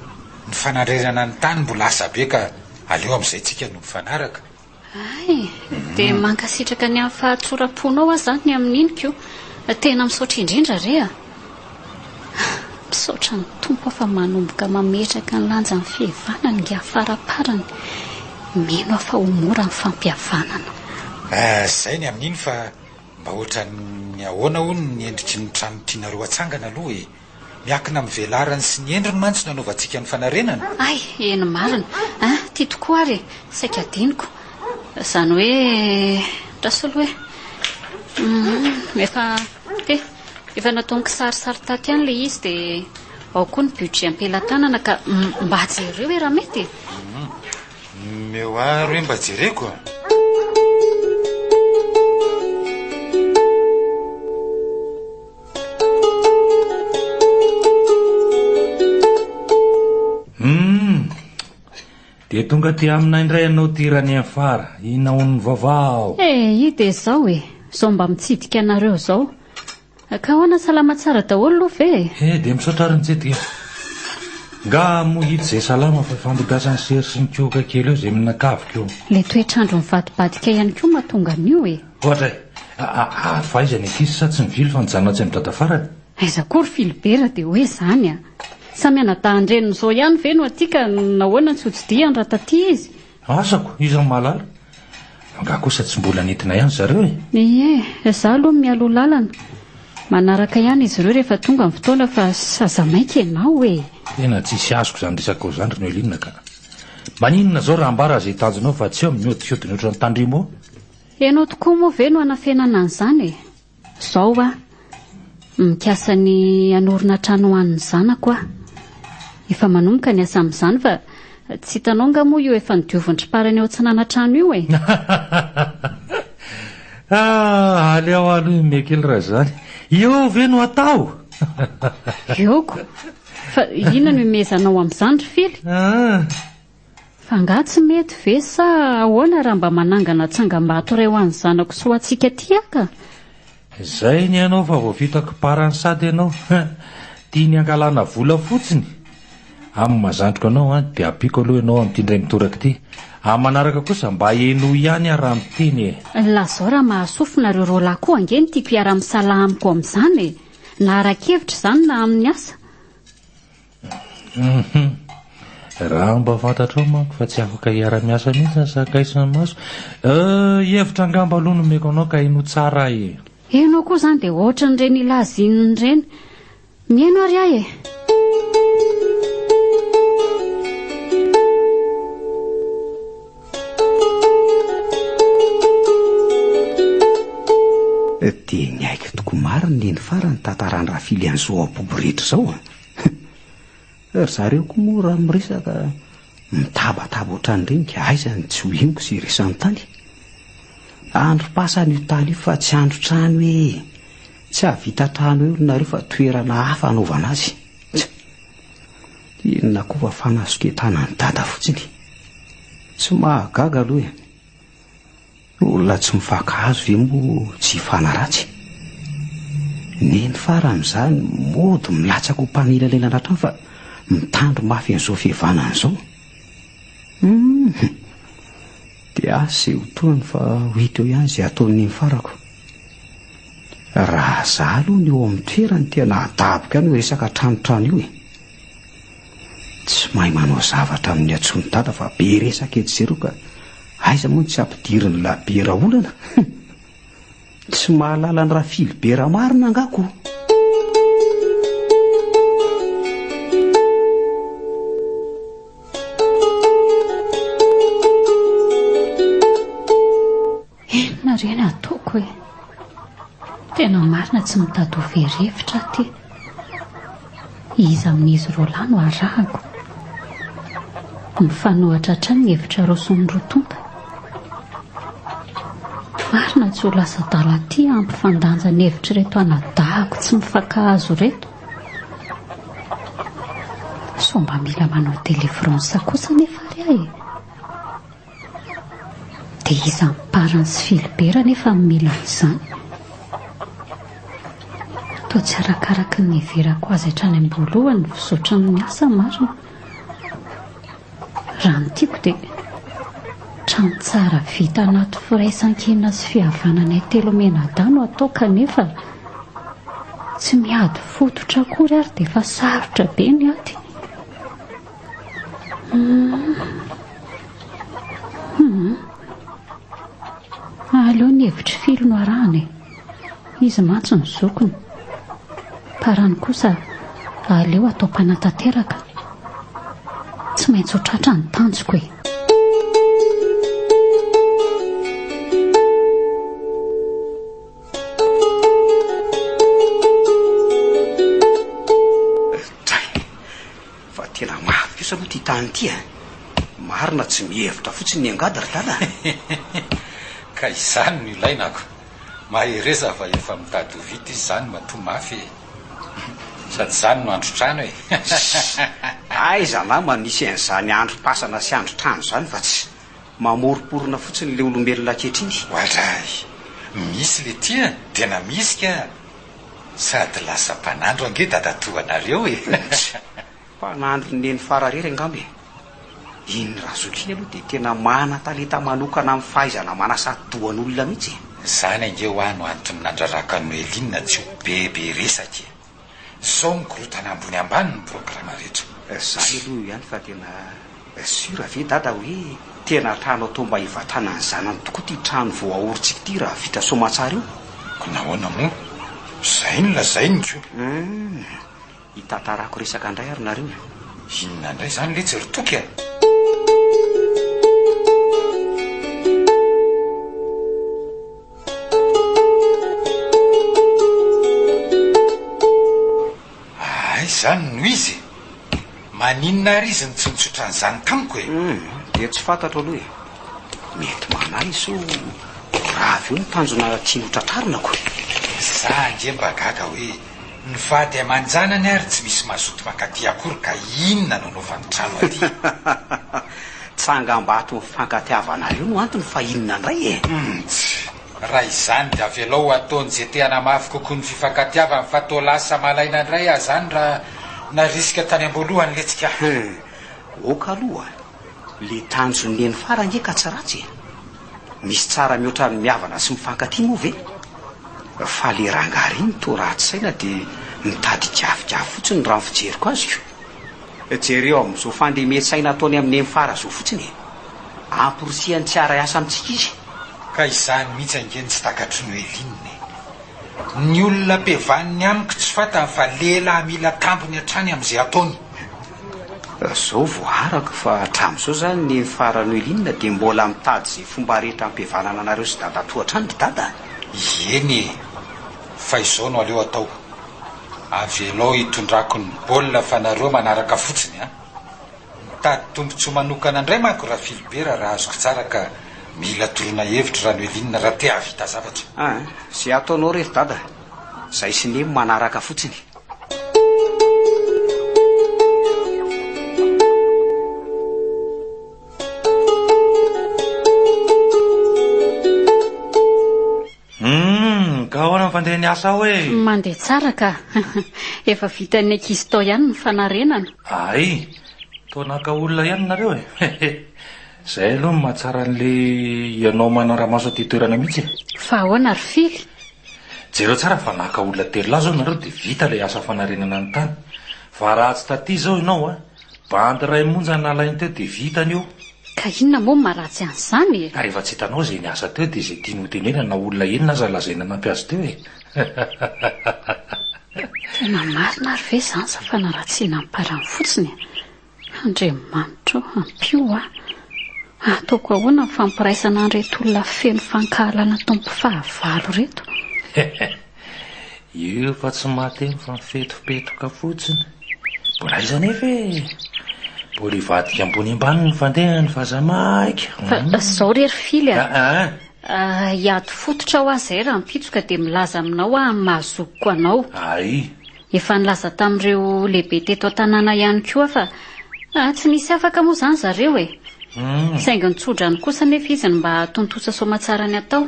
Ny fanandrerana ny tany mbola asa be ka aleo amin'izay tsika no mifanaraka. Hay! Dia mankasitraka ny amin'ny fahatsoram-ponao aho izany ny amin'iny ko! Tena misaotra indrindra re a! Misaotra ny Tompo aho fa manomboka mametraka ny lanjan'ny fihavanana ingahy faraparany. Mino aho fa ho mora ny fampihavanana. Ah, zay ny amin'iny fa mba ohatran'ny ahoana hono ny endriky ny trano tianareo hatsangana aloha e? Miakina amin'ny velarany sy ny endriny mantsy no anaovantsika ny fanarenana. Hay, eny marina an! Ty tokoa ary e! Saika adinoko. Izany hoe, andraso aloha e! Hum, efa, he! Efa nataony kisarisary tato ihany ilay izy dia ao koa ny budget am-pelatanana ka mba jereo e raha mety e! Omeo ahy ary hoe mba jereko a! Humm! Dia tonga aty aminay indray ianao ity Raniafara, inona hono ny vaovao? Eh, i dia izao e, izao mba mitsidika anareo izao. Ka ahoana salama tsara daholo aloha ve e? Eh, dia misaotra ary nitsidika. Nga moa ito izay salama fa ifandogasan'ny sery sy ny kohoka kely eo izay mihinakaviko eo. Ilay toetr'andro mivadibadika ihany koa mahatonga an'io e. Ohatra e, ary fa aiza ny ankizy sa tsy nivily fa nijanona atsy amin'ny dada farany? Aiza koa ry Philibert dia hoe izany a! Samy anadahin-dreniny izao ihany ve no aty ka nahoana tsy hotsidihany raha taty izy? Asako, iza no mahalala? Angaha kosa tsy mbola nentina ihany zareo e? Ie, izaho aloha mialoha lalana. Manaraka ihany izy ireo rehefa tonga ny fotoana fa aza maika ianao e! Tena tsisy azoko izany resakao izany ry Noeline ka! Maninona izao raha ambara izay tanjonao fa tsy eo mihodinkodina ohatran'ny tandrimo eo? Ianao tokoa moa ve no hanafenana an'izany e? Zao aho, mikasa ny hanorina trano ho an'ny zanako aho. Efa manomboka ny asa amin'izany fa tsy hitanao nga moa io efa nodiovin'ny parany ao atsinanantrano io e? Ah, aleo aloha himehy kely raha izany. Eo ve no atao? Eo ko! Fa inona no himehezanao amin'izany ry Fily? Ah. Fa angaha tsy mety ve sa ahoana raha mba manangana tsangambato iray ho an'ny zanako sy ho antsika aty aho ka? Izay ny anao fa vao vitako parany sady ianao tiany hangalana vola fotsiny. Amin'ny maha zandriko anao an dia ampiako aloha ianao amin'ity indray mitoraka ity. Amin'ny manaraka kosa mba henoy ihany aho raha miteny e. Lazao raha mahasofina ireo roalahy koa ange no tiako hiara-misalahy amiko amin'izany e! Na ara-kevitra izany na amin'ny asa. Hum. Raha mba fantatrao manko fa tsy afaka hiara-miasa mihitsy ny sakay sy ny maso. Euh, hevitra angamba aloha no omeko anao ka henoy tsara e. Ianao koa izany dia ohatran'ireny hilaza inona ireny. Mihaino ary aho e. Dia niaiky tokoa marina iny farany tantaran-dRafily an'izao abobo rehetra izao a! Ry zareo koa moa raha miresaka mitabataba ohatran'ireny ka aiza no tsy ho henoko izay resany tany? Androm-pasana io tany io fa tsy andron-trano e! Tsy hahavita trano eo ry nareo fa toerana hafa hanaovana azy. Tsa! Inona koa fa fanasoketana an'i Dada fotsiny. Tsy mahagaga aloha e! Olona tsy mifankahazo ve moa tsy hifanaratsy? Neny farany izany mody milatsaka ho mpanelanelana hatrany fa mitandro mafy an'izao fihavanana izao. Hum! Dia asa izay ho tohiny fa ho hita eo ihany izay hataon'i Neny farako. Raha za aloha no eo amin'ny toerany tena adaboka ihany io resaka tranotrano io e! Tsy mahay manao zavatra amin'ny antsoin'i dada fa be resaka etsy sy eroa ka aiza moa no tsy ampidirin'i labiera olana? Tsy mahalala an'i Rafilibera marina angaha ko? Inona re ny ataoko e? Tena marina tsy mitady ho very hevitra aho ty. Iza amin'izy roalahy no arahako? Mifanohitra hatrany ny hevitra aroson'ny roa tonta. Marina tsy ho lasa adala aty hampifandanja ny hevitr'ireto anadahako tsy mifankahazo ireto. Sao mba mila manao délivrance kosa anefa ary aho e! Dia iza amin'ny parany sy Philibert anefa no mila an'izany? Toa tsy arakaraky ny niheverako azy hatrany am-boalohany ny fizotran'ny asa marina. Raha ny tiako dia trano tsara vita anaty firaisankina sy fihavananay telo mianadahy no atao kanefa tsy miady fototra akory ary dia efa sarotra be ny ady. Hum. Aleo ny hevitr'i Fily no arahana e. Izy mantsy no zokiny. Parany kosa aleo atao mpanatanteraka. Tsy maintsy ho tratra ny tanjoko e. Dray! Fa tena mafy kosa aloha ity tany ity a! Marina tsy mihevitra fotsiny ny angady ry dada a! Ka izany no ilaina ko! Mahereza fa efa mitady ho vita izy izany matoa mafy e! Sady izany no andron-trano e! Aiza nama misy an'izany androm-pasana sy andron-trano izany fa tsy mamoromporona fotsiny ilay olombelona ankehitriny. Oadray! Misy le ty a! Tena misy ka! Sady lasa mpanandro ange dadatoanareo e! Mpanandro neny fara rery angamba e! Iny razoky iny aloha dia tena manan-talenta manokana amin'ny fahaizana manasa dohan'olona mihitsy e! Izany ange hoa no antony nandrarako an'i Noeline tsy ho be be resaka e! Zao mikorotana ambony ambany ny programa rehetra. Zany aloha ihany fa tena sûr ve dada hoe tena trano atao mba hivatanan'ny zanany tokoa ity trano vao aorintsika ity raha vita soamatsara io? Ko nahoana moa? Zay no lazainy ko! Humm, hitantarako resaka indray ary nareo e! Inona indray izany letsy ry Toky a? Hay izany no izy e! Maninona ary izy no tsy nitsotra an'izany tamiko e? Humm, dia tsy fantatro aloha e! Mety manahy sao ho rava eo ny tanjona tiany ho tratrarina ko! Za ange mba gaga hoe ny vady aman-janany ary tsy misy mazoto mankaty akory ka inona no anaovany trano aty? Tsangambato mifankatiavanareo no antony fa inona indray e? Humm, raha izany dia avelao ho ataony ze te hanamafy kokoa ny fifankatiavany fa toa lasa malaina indray aho zany raha narisika tany amboalohany letsy ka. Humm, ok aloha, le tanjon'i neny fara ange ka tsy ratsy e! Misy tsara mihoatra ny mihavana sy mifankatia moa ve? Fa le rangahy reny toa ratsy saina dia mitady higafigafi fotsiny raha ny fijeriko azy ko! Jereo amin'izao fandemen-tsaina ataony amin'i Neny Fara izao fotsiny e! Amporisihany tsy hiara-hiasa amintsika izy. Ka izany mihitsy ange no tsy takatr'i Noeline e! Ny olona ampihavaniny amiko tsy fantany fa lehilahy mila tambiny hatrany amin'izay ataony. Izao vao arako fa hatramin'izao izany Neny Fara Noeline dia mbola mitady izay fomba rehetra hampihavanana anareo sy dadatoa hatrany ry dada a! Eny e! Fa izao no aleo atao. Avelao hitondrako ny baolina fa nareo manaraka fotsiny an! Mitady tombotsoa manokana indray manko Rafilibera raha azoko tsara ka mila toroana hevitra Ranoeline raha te hahavita zavatra. An! Ze ataonao re ry dada, zay sy neny manaraka fotsiny. Humm, ka ahoana ny fandehan'ny asa ao e? Mandeha tsara ka. Efa vitan'ny ankizy tao ihany ny fanarenana. Hay, toa naka olona ihany nareo e. Zay aloha no mahatsara an'le ianao manara-maso aty toerana mihitsy e. Fa ahoana ry Fily? Jereo tsara fa naka olona telolahy zao nareo dia vita ilay asa fanarenana ny tany. Fa raha tsy taty zao ianao a, Bandy iray monja nalainy teo dia vitany io. Ka inona moa no maharatsy an'izany e? Ka rehefa tsy hitanao izay niasa teo dia izay tiany hotenenana na olona enina aza lazaina nanampy azy teo e! Tena marina ary ve izany sa fanaratsiana amparany fotsiny e? Andriamanitra o, ampio aho. Ataoko ahoana ny fampiraisana an'ireto olona feno fankahalana tompo fahavalo ireto? Io fa tsy mahateny fa mifetopetoka fotsiny. Mbola aiza anefa e? Mbola hivadika ambony ambany ny fandehany fa aza maika. Fa zao re ry Fily a! Aa. Hiady fototra hoa zay rahampitso ka dia milaza aminao aho amin'ny maha zokiko anao. Ay. Efa nilaza tamin'ireo lehibe teto an-tanàna ihany koa aho fa tsy nisy afaka moa izany zareo e! Saingy nitsodrano kosa anefa izy ny mba hahatontosa soamatsara ny atao.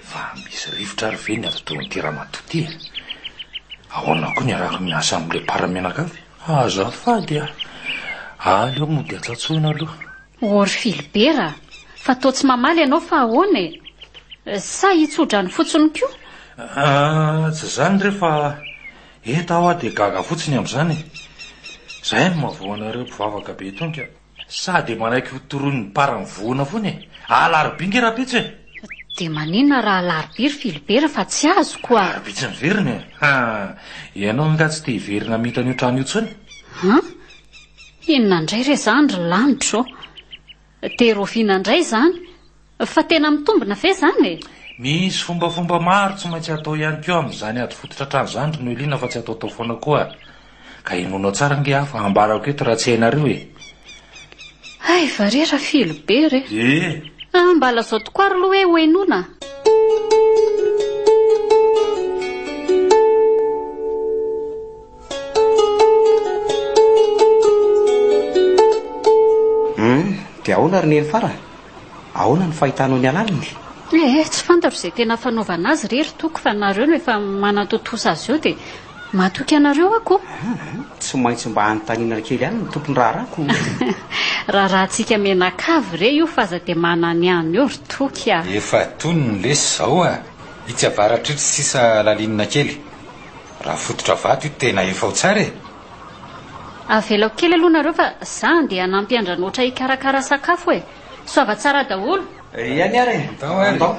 Fa misy rivotra ary ve ny atidohan'ity ramatoa ity e? Ahoana koa ny iarahako miasa amin'ilay para mianakavy? Azafady a! Aleo mody atsatsoina aloha. Ô ry Filibera a! Fa toa tsy mamaly ianao fa ahoana e? Sa hitsodrano fotsiny koa? Ah, tsy izany re fa eto aho dia gaga fotsiny amin'izany e! Izay no mahavoa anareo mpivavaka be itony ka! Sa dia manaiky ho toroin'ny para mivoana foana e! Alarobia nge rahampitso e! Dia maninona raha alarobia ry Filibera fa tsy azoko a! Alarobia tsy miverina e! Ha! Ianao angaha tsy te hiverina hamita an'io trano io intsony? An? Inona indray re izany ry lanitra ô! Dia rahoviana indray izany? Fa tena mitombina ve izany e? Misy fombafomba maro tsy maintsy atao ihany koa amin'izany ady fototra hatrany izany ry Noeline fa tsy ataotao foana koa. Ka henoinao tsara ange aho fa ambarako eto raha tsy hainareo e! Hay va re Rafilobe re! E! Ah, mba lazao tokoa ary aloha hoe ho henoina. Hum, dia ahoana ry Nenifara? Ahoana ny fahitanao ny halaliny? Eh, tsy fantatro izay tena fanaovana azy re ry Toky fa nareo no efa manatontosa azy eo dia matoky anareo aho ko. Aa, tsy maintsy mba anontaniana kely ihany ny tompon-draharaha ko. Raharahantsika mianakavy re io fa aza dia mananihany eo ry Toky a. Efa tony ny lesy izao a! Itsy avaratra itsy sisa lalinina kely. Raha fototra vato io tena efa ho tsara e! Avelako kely aloha nareo fa za andeha hanampy an-dRanoatra hikarakara sakafo e! Soava tsara daholo! Iany ary e! Andao ary! Andao!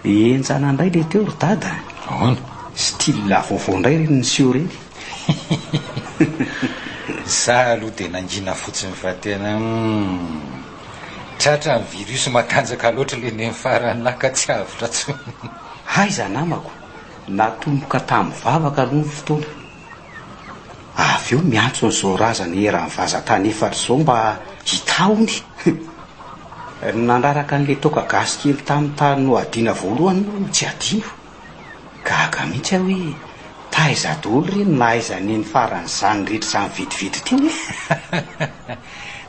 Henjana indray le teo ry dada a! Ahoana? Style vaovao indray ireny niseho ireny. Za aloha dia nangina fotsiny fa tena humm. Tratran'ny virus matanjaka loatra le nenfarany lahy ka tsy avotra tsony. Aiza namako, natomboka tamin'ny vavaka aloha ny fotoana. Avy eo miantso an'izao razana eran'ny vazan-tany efatra izao mba hitahony. Nandraraka an'ilay toaka gasy kely tamin'ny tany nohadiana voalohany moa tsy adino. Gaga mihitsy aho hoe taiza daholo re no nahaizan'i Neny faran'izany rehetra izany vetivety teo e!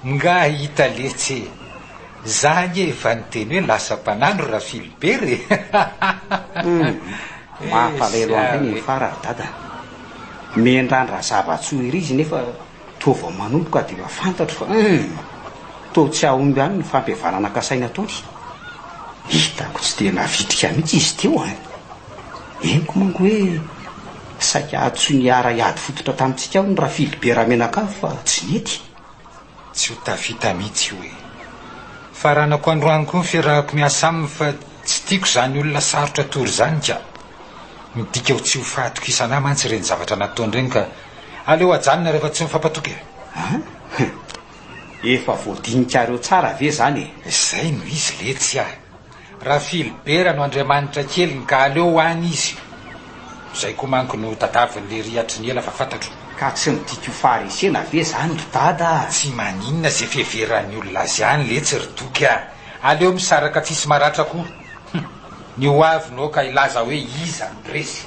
Nga hita letsy e! Za ange efa niteny hoe lasa mpanandro Rafilibert e! Humm! Mampalahelo an'ilay Neny fara ry dada. Miandrandra zava-tsoa ery izy nefa toa vao manomboka dia efa fantatro fa humm! Toa tsy hahomby ihany ny fampihavanana kasaina ataony. Hitako tsy dia navitrika mihitsy izy teo an! Henoko manko hoe saika antsoiny hiara-hiady fototra tamintsika hono Rafilibe Ramenakavy fa tsy nety. Tsy ho tafita mihitsy io e! Faranako androany koa ny fiarahako miasa aminy fa tsy tiako izany olona sarotra tory izany ka! Midika ho tsy ho fahatokisana ahy mantsy ireny zavatra nataony ireny ka aleo ajanona rehefa tsy mifampatoky e! An? Efa voadinikareo tsara ve izany e? Izay no izy letsy a! Rafilibera no andriamanitra keliny ka aleo ho any izy. Izay koa manko no tadavin'i lery hatry ny ela fa fantatro. Ka tsy midika ho faharesena ve izany ry dada a? Tsy maninona izay fiheveran'ny olona azy any letsy ry Toky a! Aleo misaraka tsisy maratra koa. Hum! Ny ho avy no aoka hilaza hoe iza no resy.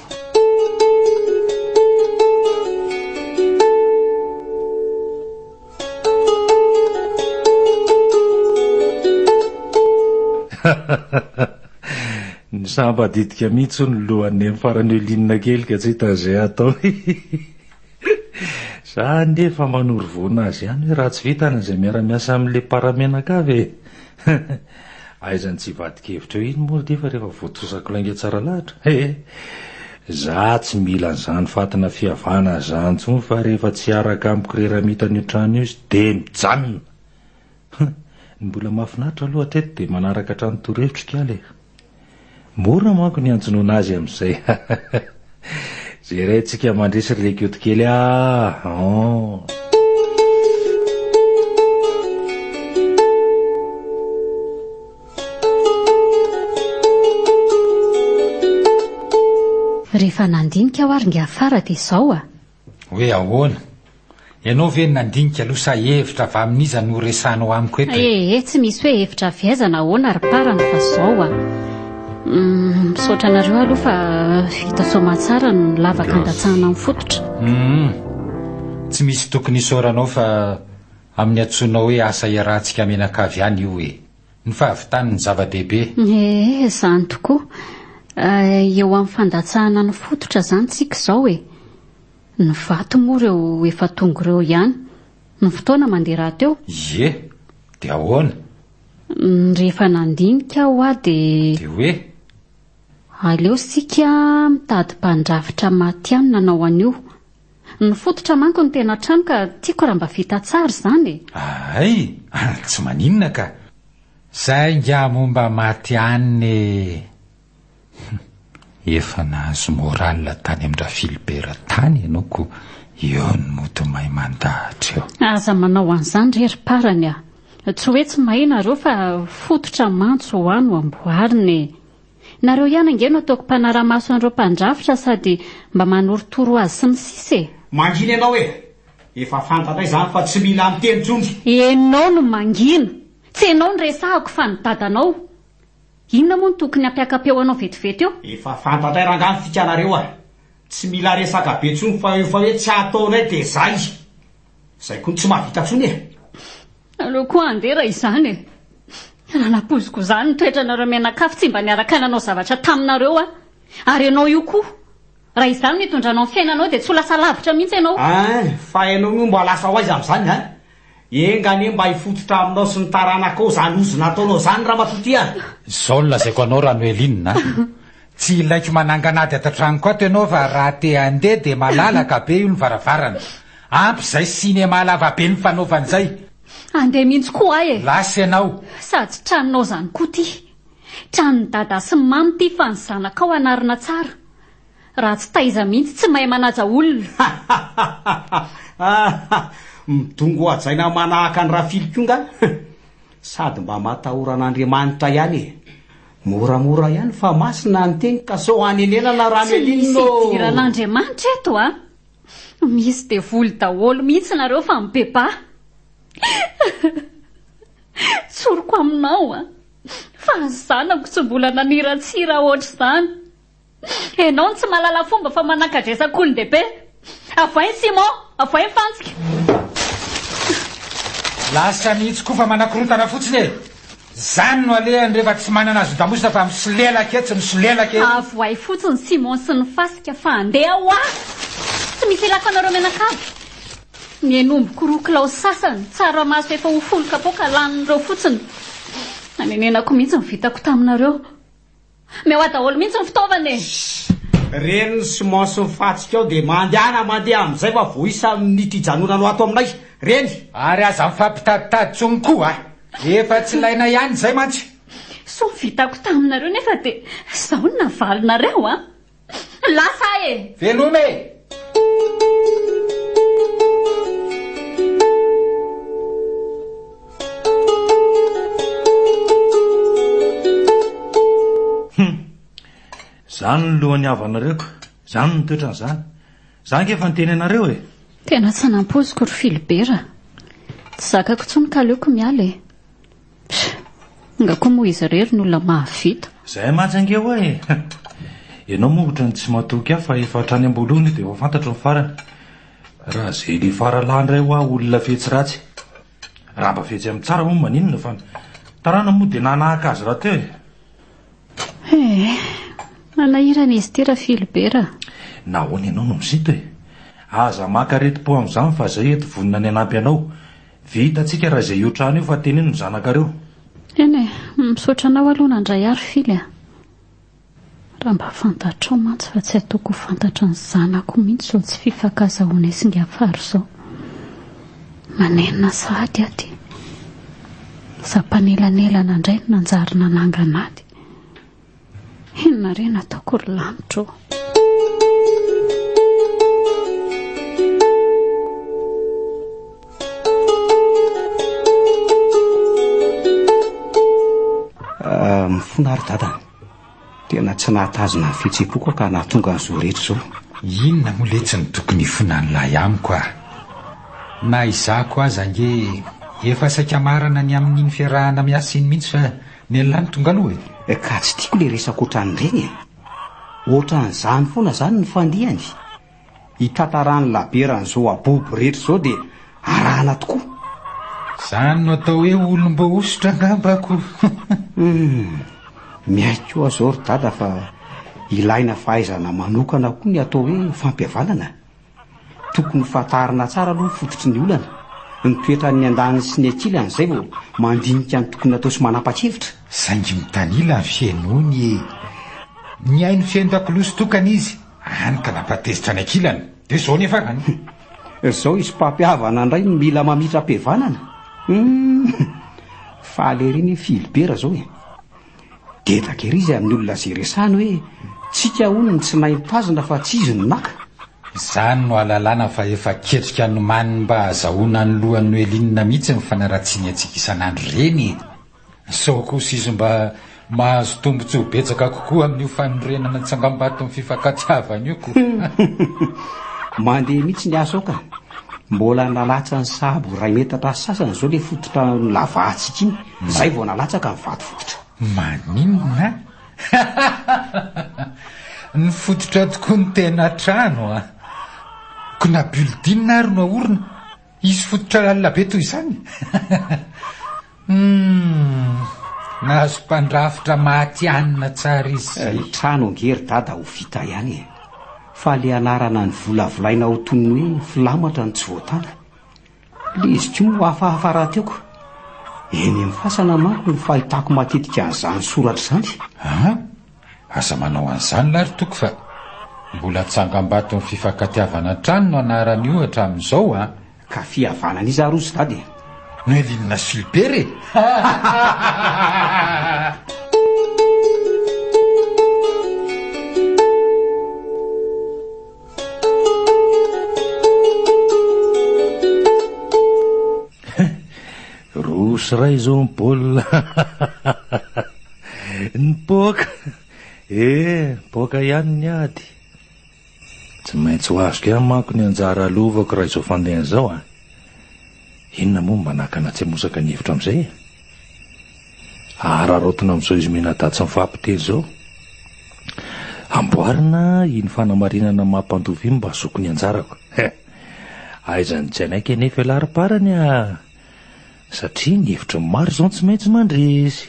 Nisambaditika mihitsy hono ny lohan'i Neny farany io ligne kely ka tsy hita izay hatao. Za anie efa manoro voana azy ihany hoe raha tsy vitany izay miara-miasa amin'ilay paramenakavy e. Aiza ny tsy hivadi-kevitra eo iny moa nefa rehefa voatosako lainga tsara lahatra he! Za tsy mila an'izany fatina fihavana zany intsony fa rehefa tsy hiaraka amiko ry Ramita an'io trano io izy de mijanona! Hum! Ny mbola mahafinaritra aloha hatreto de manaraka hatrany torohevitro k'ala e! Mora manko ny hanjonoana azy amin'izay Jerentsika mandresy ry Lekoto kely ah! Oh! Rehefa nandinika aho ary Ngafara dia izao a! Hoe ahoana? Ianao ve nandinika aloha sa hevitra avy amin'iza no resahanao amiko eto e? Ee, tsy misy hoe hevitra avy aiza na ahoana ry parany fa zao a! Misaotra anareo aloha fa vita soamatsara ny lavaka andatsahana ny fototra. Humm. Tsy misy tokony hisaoranao fa amin'ny antsoinao hoe asa iarahantsika mianakavy ihany io e! Ny fahavitany ny zava-dehibe. Ee, izany tokoa. Eo amin'ny fandatsahana ny fototra izany tsika izao e! Ny vato moa ireo efa tonga ireo ihany. Ny fotoana mandeha rahateo. Ie, dia ahoana? Rehefa nandinika aho hoa dia. Dia hoe? Aleo isika mitady mpandrafitra matihanina hanao an'io. Ny fototra manko no tena trano ka tiako raha mba vita tsara izany e! Hay! Tsy maninona ka! Zay nga moa mba matihanina e! Hum, efa nahazo moral tany amin-dRafilibera tany ianao ko eo no mody mahay mandahatra eo. Aza manao an'izany re ry parany a! Tsy hoe tsy mahay nareo fa fototra mantsy hoa no amboarina e! Nareo ihany ange no ataoko mpanara-maso an'ireo mpandrafitra sady mba manorotoro azy sy ny sisa e! Mangina ianao e! Efa fantatray izany fa tsy mila miteny intsony. Ianao no mangina! Tsy ianao no resahako fa ny dadanao! Inona moa no tokony hampiaka-peo anao vetivety eo? Efa fantatray rangahy ny fikanareo a! Tsy mila resaka be tsony fa efa hoe tsy ataonay dia zay! Zay koa no tsy mahavita tsony e! Aleo koa handeha raha izany e! Raha nampoiziko izany ny toetranareo mianakavy tsy mba niaraka nanao zavatra taminareo aho! Ary ianao io koa! Raha izany no hitondranao ny fiainanao dia tsy ho lasa lavitra mihitsy ianao. Ein, fa ianao moa mba lasa ho aiza amin'izany ein? Enga anie mba hifototra aminao sy ny taranakao izany ozona ataonao izany ramatoa ty a! Izao no lazaiko anao Ranoeline a! Tsy ilaiko manangana ady ato an-tranoko ato ianao fa raha te handeha dia malalaka be io ny varavarana. Ampy izay cinéma lavabe nifanaovana izay. Handeha mihitsy koa aho e! Lasa ianao. Sady tranonao izany koa ity. Tranon'i Dada sy Mamy ity fa ny zanakao anarina tsara. Ratsy taiza mihitsy, tsy mahay manaja olona. Hahahaha! Midongy ho hajaina manahaka an'i Rafily koa nga? Sady mba matahora an'Andriamanitra ihany e! Moramora ihany fa masina ny teny ka sao hanenenana Tsy Ramelina misy ô! idiran'Andriamanitra eto a! Misy devoly daholo mihitsy nareo fa mibebaha. Tsoriko aminao a! Fa ny zanako tsy mbola naniratsira ohatr'izany. Enao no tsy mahalala fomba fa manakadresak'olon-dehibe. Avoay ny ciment, avoay ny fantsika. Lasa mihitsy koa fa manakorontana fotsiny e! Zany no alehany rehefa tsy manana azon-damosina fa misolelaka etsy misolelaka ery. Avoay fotsiny ny ciment sy ny fasika fa andeha hoa! Tsy misy ilako anareo mianakavy. Ny hen'ombiko roa kilao sasany, tsaramaso efa ho folo kapoaka lanin'ireo fotsiny. Nanenenako mihitsy ny vitako taminareo. Omeo ahy daholo mihitsy ny fitaovana e! Shh! Reny ny ciment sy ny fantsika ao dia mandehana mandeha amin'izay fa voaisa amin'ity hijanonanao ato aminay. Reny! Ary aza mifampitaditady tsony koa a! Efa tsy ilaina ihany izay mantsy. Soa ny vitako taminareo nefa dia izao no navalinareo a! Lasa aho e! Veloma e! Hum! Zany ny lohan'ny havanareo ka! Zany no toetran'izany! Za ange efa niteny anareo e! Tena tsy nampoiziko ry Philibert a! Tsy zakako intsony ka aleoko miala e! Pff! Nga koa moa izy irery no olona mahavita. Zay mantsy ange hoa e! Ianao moa ohatran'ny tsy matoky ahy fa efa hatrany am-boalohany io dia efa fantatro ny farany. Raha zay le faralahy indray hoa olona fetsy ratsy. Raha mba fetsy amin'ny tsara moa maninona fa ny tarana moa dia nanahaka azy rahateo e! Ee, manahirana izy ity Rafilibera a! Nahoana ianao no misinto e? Aza maka aretim-po amin'izany fa zay eto vonona ny hanampy anao. Vitantsika raha izay io trano io fa teneno ny zanakareo. Eny e, misaotra anao aloha nandray ahy ry Fily a! Raha mba fantatrao mantsy fa tsy ataoko ho fantatry ny zanako mihitsy izao tsy fifankazahoanay sy Ngafara izao. Manenina sahady aho ity. Izaho mpanelanelana indray no nanjary nanangana ady. Inona re no ataoko ry lanitra ô? Ah, mifona ary dada. Tena tsy nahatazona ny fihetseham-poko aho ka nahatonga an'izao rehetra izao. Inona moa letsy no tokony hifonan'ny lahy amiko ah? Na izaho koa aza ange efa saika marana ny amin'iny fiarahana miasa iny mihitsy fa ny an'lah no tonga aloha e. Ka tsy tiako le resaka ohatran'ireny e. Ohatran'izany foana zany ny fandihany. Itantaran'ny laberan'izao abobo rehetra izao dia arahana tokoa. Izany no atao hoe olom-boahosotra angamba ko. Humm. Miaiky koa aho izao ry dada fa ilaina fahaizana manokana koa ny atao hoe fampihavanana. Tokony fantarina tsara aloha ny fototry ny olana, ny toetran'ny andaniny sy ny ankilany izay vao mandinika ny tokony atao sy manapa-kevitra. Saingy mitanila ny fihainoany e! Nihaino fihaino-dakolosy tokana izy, hany ka nampatezitra ny ankilany. Dia izao ny hiafarany. Izao izy mpampihavana indray no mila mamitram-pihavanana? Humm! Faly ery anie Philibert izao e! Dedaka ery izy amin'ny olona izay resahiny hoe tsika hono no tsy nahay nitazona fa tsy izy no naka. Izany no ahalalana fa efa ketrika nomaniny mba hahazahoana ny lohan'i Noeline mihitsy ny fanaratsiany antsika isan'andro ireny e! Sao kosa izy mba mahazo tombontsoa betsaka kokoa amin'io fanorenana tsangambaton'ny fifankatiavana io ko! Mandeha mihitsy ny asa ao ka! Mbola nalatsa ny sahabo iray metatra sy sasany izao ilay fototra nolavahantsika iny, izay vao nalatsaka ny vato fototra. Maninona? Ny fototra tokoa no tena trano a! Ko na building ary no aorina, hisy fototra lalina be toy izany? Humm! Nahazo mpandrafitra matihanina tsara izy izay. Ny trano ange ry dada ho vita ihany e! Fa le anarana novolavolaina ho toy ny hoe filamatra no tsy voatana. Le izy koa moa hafahafa rahateo ko. Eny amin'ny fasana manko no fahitako matetika an'izany soratra izany. An! Aza manao an'izany lahy ry Toky fa mbola tsangambaton'ny fifankatiavana hatrany no anaran'io hatramin'izao an! Ka fihavanan'iza ary ozy dada e? Noeline sy Philbert e! Roa sy iray izao ny baolina. Nipoaka. Eh, nipoaka ihany ny ady. Tsy maintsy ho azoko ihany manko ny anjara lovako raha izao fandehany izao an! Inona moa no manakana tsy hamosaka ny hevitro amin'izay e? Araraotina amin'izao izy mianadahy tsy mifampiteny izao. Amboarina iny fanamarinana maha mpandova iny mba hazoako ny anjarako. He! Aiza no tsy hanaiky anefa ialahy ry parany a! Satria ny hevitry ny maro izao no tsy maintsy mandresy.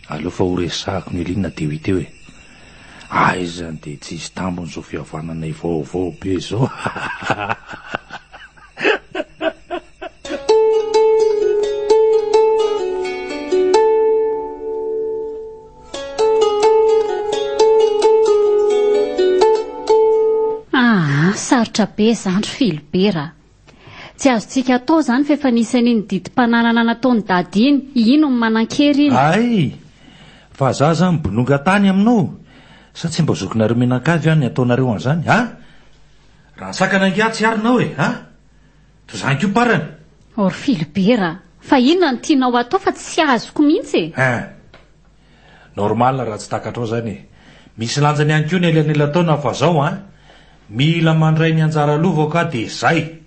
Aleo fa ho resahako ny Eline teo hita eo e! Aiza no dia tsy hisy tambiny izao fihavananay vaovao be izao Aa, sarotra be izany ry Philibert a! Tsy azontsika atao izany fa efa nisy an'iny didim-pananana nataon'i Dada iny, iny no manan-kery iny. Hay! Fa za zany bolonga tany aminao? Sa tsy mba zokinareo mianakavy aho ny ataonareo an'izany? A! Raha nisakana ange aho tsy ary nao e! A! Toa izany koa parany! Oh ry Philibert a! Fa inona no tianao atao fa tsy azoko mihitsy e! Hein! Normal raha tsy takatrao zany e! Misy lanjany ihany koa ny elanelan-taona fa zao an! Mila mandray ny anjara lovako aho dia zay!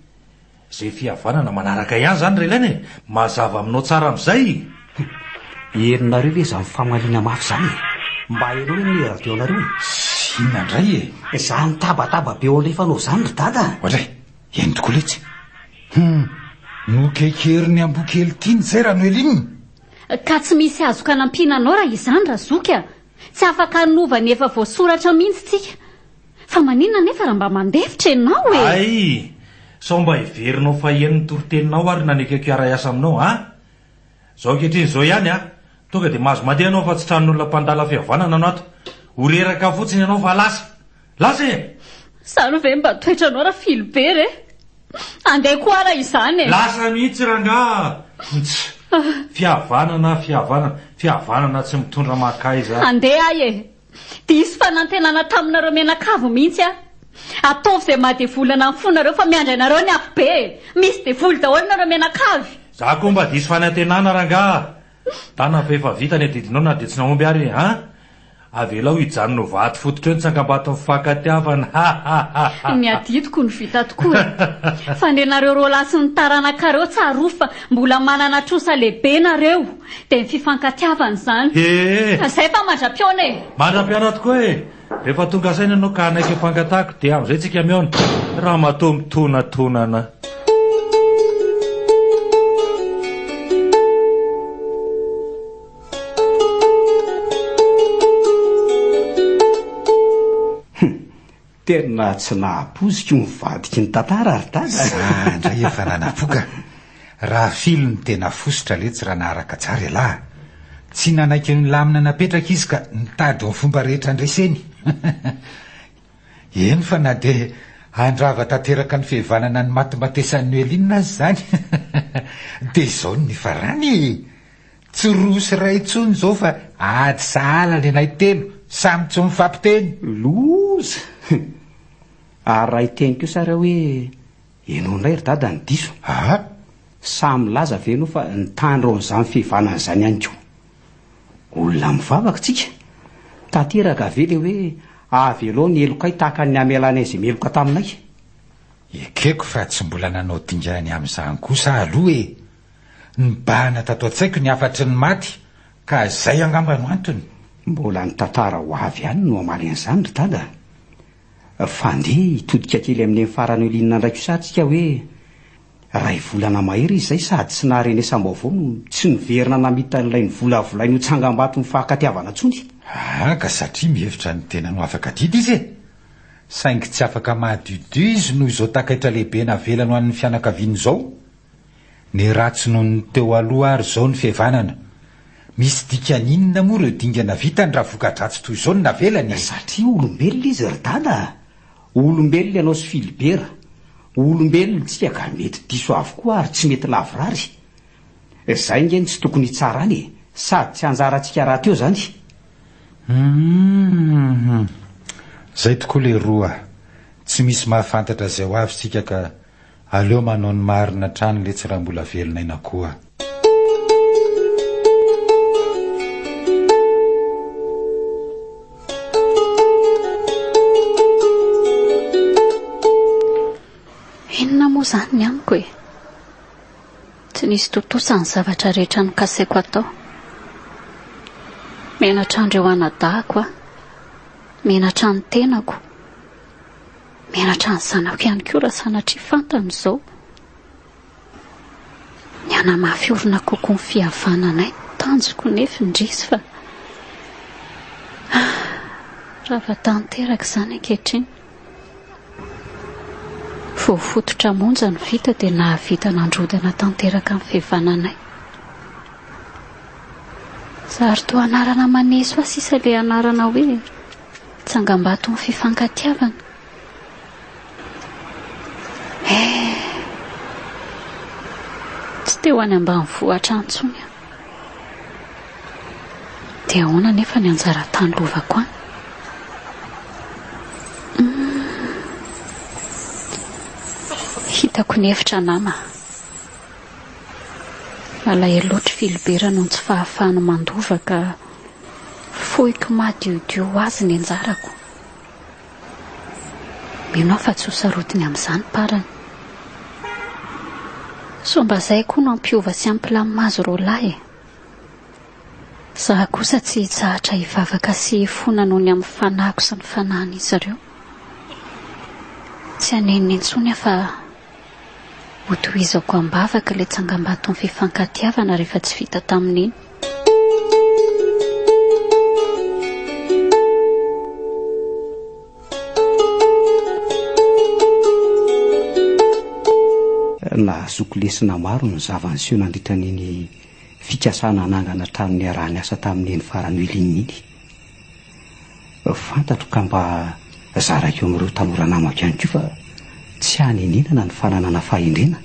Zay fihavanana manaraka ihany zany ry Helène e! Mazava aminao tsara amin'izay! Herinareo ve zany famaliana mafy zany e? Mba henoy anie radio nareo e! Inona indray e? Zany tabataba be ao alefanao zany ry dada a! Oadray! Eny tokoa letsy! Hum! Nokekerin'ny amboa kely tiany zay Ranoeline! Ka tsy misy azoko anampiana anao raha izany Razoky a! Tsy afaka hanova ny efa voasoratra mihitsy tsika. Fa maninona anefa raha mba mandefitra ianao e! Hay! Sao mba heverinao fa heno ny toriteninao ary nanekeko hiara-hiasa aminao an! Izao ankehitriny izao ihany an! Tonga dia mahazo mandeha ianao fa tsy tranon'olona mpandala fihavanana no ato. Ho reraka fotsiny ianao fa lasa! Lasa e! Izany ve mba toetranao Rafilibert e? Andeha koa ara izany e! Lasa mihitsy rangaha! Nts! Fihavanana, fihavanana, fihavanana tsy mitondra mankaiza. Andeha ahy e! Diso fanantenana taminareo mianakavy mihitsy aho. Ataovy izay maha devolana ny fonareo fa miandry anareo ny afobe e! Misy devoly daholo nareo mianakavy! Za koa mba diso fanantenana rangaha! Tana fa efa vita ny adidinao na dia tsy nahomby ary e! An! Avelao hijanona ho vato fototra eo ny tsangambaton'ny fifankatiavana ha ha ha ha. Ny adidiko no vita tokoa e! Fa nenareo roalahy sy ny taranakareo tsarovy fa mbola manana trosa lehibe nareo dia ny fifankatiavana izany. He! Zay fa mandra-pihaona e! Mandra-pihaona tokoa e! Rehefa tonga saina ianao ka hanaiky ny fangatahako dia amin'izay tsika mihaona. Ramatoa mitonatonana. Hum! Tena tsy nahapoiziko io mivadiky ny tantara ry dada. Za ndray efa nanapoka. Raha fily no tena fositra letsy raha naharaka tsara ialahy. Tsy nanaiky ny lamina napetraka izy ka nitady ny fomba rehetra handreseny. Eny fa na dia handrava tanteraka ny fihevanana ny matimatesan'i Noeline aza izany dia izao no nifarany e! Tsy roa sy iray intsony izao fa ady sahala ny anay telo, samy tsy mifampiteny. Loza! Ary raha hiteny kosa ary aho hoe ianao indray ry dada no diso? Aa! Samy milaza ve ianao fa nitandro an'izany fihevanana izany ihany koa? Olona mivavaka tsika? Tanteraka ve ilay hoe avelao ny helokay tahaka ny namelanay izay meloka taminay? Ekeko fa tsy mbola nanao dingana ny amin'izany kosa aho aloha e! Nibahana tato an-tsaiko ny hafatry ny maty ka izay angamba no antony. Mbola ny tantara ho avy ihany no hamaly an'izany ry dada a! Fa ndeha hitodika kely amin'iny farany Olinina indray kosa ary tsika hoe iray volana mahery izy izay sady tsy naharenesam-baovao no tsy niverina namita an'ilay novolavolainy ho tsangambaton'ny fahankatiavana intsony. Aa ka satria mihevitra ny tenany ho afaka adidy izy e! Saingy tsy afaka mahadiodio izy noho izao takaitra lehibe navelany ho an'ny fianakaviany izao. Ny ratsy noho ny teo aloha ary izao ny fihevanana. Misy dikany inona moa ireo dingana vitany raha voka-dratsy toy izao no navelany e? Satria olombelona izy ry dada a! Olombelona ianao sy Filibera. Olombelona tsika ka mety diso avokoa ary tsy mety lavorary. Izay nge no tsy tokony hitsarana e! Sady tsy anjarantsika rahateo izany. Humm. Zay tokoa leroa a! Tsy misy mahafantatra izay ho avy tsika ka Aleo manao ny marina hatrany letsy raha mbola velon'aina koa. Inona moa izany ny amiko e? Tsy nisy tontosa ny zavatra rehetra nokasaiko hatao. Menatra an'ireo anadahiko aho. Menatra ny tenako. Menatra ny zanako ihany koa raha sanatria fantany izao. Ny hanamafy orina kokoa ny fihavananay no tanjoko nefa indrisy fa ah, rava tanteraka izany ankehitriny. Vao fototra monja no vita dia nahavita nandrodana tanteraka ny fihavananay. Zary toa anarana maneso ahy sisa ilay anarana hoe Tsangambaton'ny fifankatiavana. Eh! Tsy te ho any ambanivohitra intsony aho. Dia ahoana anefa ny anjara tany lovako any? Hum. Hitako ny hevitra nama. Malahelo loatra i Philibert noho ny tsy fahafahany mandova ka fohiko madiodio ho azy ny anjarako. Mino aho fa tsy ho sarotiny amin'izany parany. Sao mba izay koa no hampiova sy hampilamina azy roalahy e! Izaho kosa tsy hitsahatra hivavaka sy hifona noho ny amin'ny fanahiko sy ny fanahin'izy ireo. Tsy hanenina intsony aho fa Hotohizako am-bavaka ilay tsangambaton'ny fifankatiavana rehefa tsy vita tamin'iny. Nahazoako lesona maro ny zava-niseho nandritra an'iny fikasana hanangana trano niaraha-niasa tamin'i Neny Faranoelina iny. Fantatro ka mba zaraiko amin'ireo tanora namako ihany koa fa tsy hanenenana ny fananana fahendrena.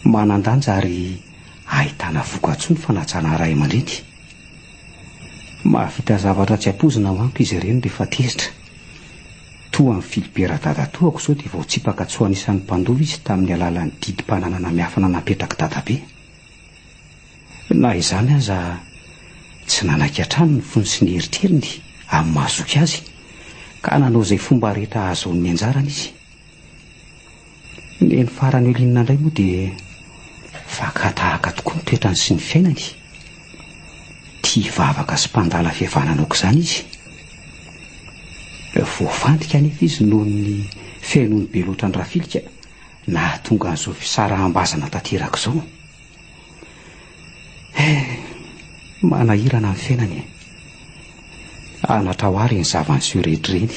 Manan-danja ary ahitana vokatsoa ny fanajana ray aman-dreny. Mahavita zavatra tsy ampoizina manko izy ireny rehefa tezitra. Toa an'i Philibert dadatoako izao dia voatsipaka tsy ho anisan'ny mpandova izy tamin'ny alalan'ny didim-pananana miafina napetrak'i dadabe. Na izany aza, Tsy nanaiky hatrany ny fony sy ny eritreriny amin'ny maha zoky azy ka nanao izay fomba rehetra hahazoany ny anjarany izy. Neny farany Oline indray moa dia fakan-tahaka tokoa ny toetrany sy ny fiainany. Tia vavaka sy mpandala fihavanana aok'izany izy. Voafandrika anefa izy noho ny fihainoany be loatra an-dRafilika nahatonga an'izao fisaraham-bazana tanteraka izao. Eh, manahirana ny fiainana e. Anatra ho ahy ireny zava-niseho rehetra ireny.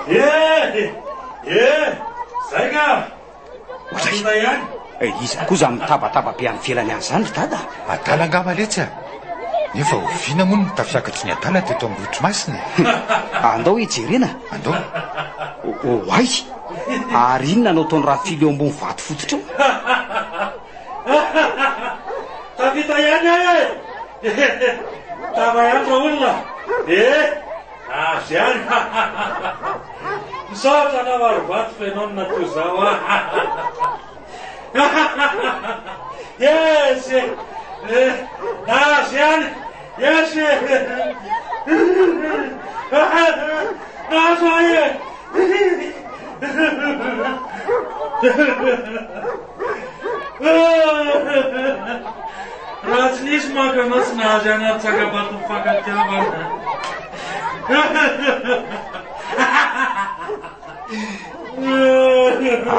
Eh! Eh! Zay ka! Ohatray. ihany. Eh, iza koa izany mitabataba be any ivelany any izany ry dada? Adala angamba letsy a! Nefa oviana moa no tafiakatry ny adala teto Ambohitrimasina e? Andao hijerena. Andao. Oay! Ary inona no ataon'i Rafily eo ambony vato fototra eo? Tafita ihany aho e! Tava ihany raolona e! Azo ihany! Misaotra anao Arovato fa ianao no natoa izao a! Yes e! Nahazo ihany! Yes e! Nahazo ahy e! Raha tsy nisy manko ianao tsy nahazo ihany ary tsangambato mifankatiavana.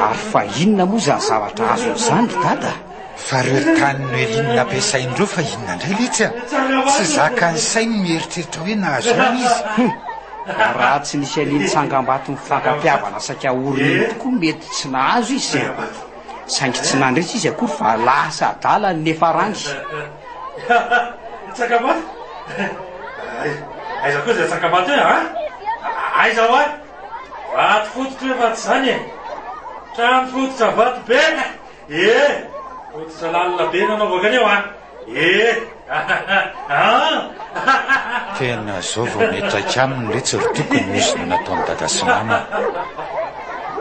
Ary fa inona moa izany zavatra azony izany ry dada? Fa reo tany Noeline nampiasain'ireo fa inona indray letsy a! Tsy zakan'ny sainy ny mieritreritra hoe nahazo ihany izy. Hum! Raha tsy nisy an'iny tsangambato mifankatiavana saika orina iny tokoa mety tsy nahazo izy e! Saingy tsy nandresy izy akory fa lasa adala ny niafarany. Tsangambato? Aiza koa izay tsangambato eo a? Aiza hoa? Vato fototra io fa tsy izany e! Trano fototra vato be! E! Fototra lalina be nanaovako an'io a! E! An! Tena zao vao miantraika aminy letsy ry Toky ny ozona nataon'i Dada sy Mama.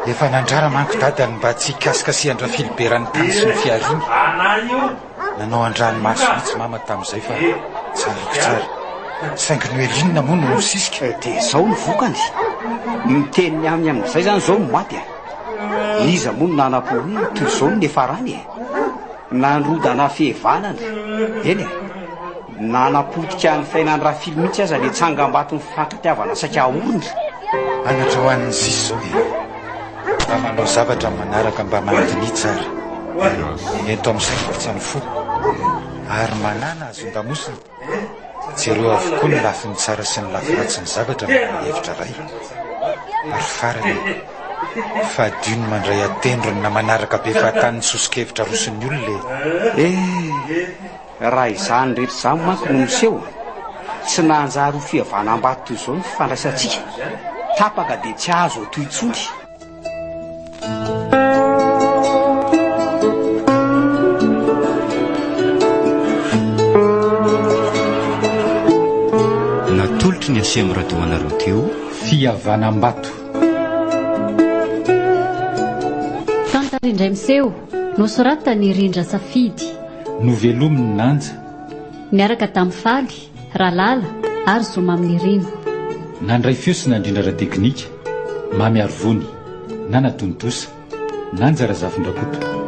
Efa nandrara manko Dada ny mba tsy hikasikasihan-dRafilibera ny tany sy ny fihariany. Nanao an-dranomaso mihitsy Mama tamin'izay fa tsaroako tsara. Saingy Noeline moa no nisisika. Dia izao ny vokany. Miteny ny aminy amin'izay izany izao ny maty a! Iza moa no nanam-po hoe toy izao no niafarany e? Nandrodana fihevanana, eny e, nanapotika ny fiainan-dRafily mihitsy aza ilay tsangambaton'ny fifankatiavana saika haorina. Anatra ho an'ny sisa izao e! Mba manao zavatra amin'ny manaraka mba mandiniha tsara. Ento amin'ny saina fa tsy amin'ny fo. Ary manàna hazon-damosina. Jereo avokoa ny lafiny tsara sy ny lafy ratsin'ny zavatra manana hevitra iray. Ary farany, fadio ny mandray an-tendrony na manaraka be fahatany ny soso-kevitra aroson'ny olona e! Eh! Raha izany rehetra izany manko no miseho, tsy nanjary ho fihavanam-bato toy izao ny fifandraisantsika. Tapaka dia tsy azo atoy intsony. Natolotry ny Aceem Radio anareo teo. Fihavanambato. Tantara indray miseho, nosoratan'i Rindra Safidy. Novelomin'i Nanja. Niaraka tamin'i Faly, Ralala ary Zoma Aminirina. Nandray feo sy nandrindra ara-teknika, Mamy Arivony, Nana Tontosa, Nanja Razafindrakoto.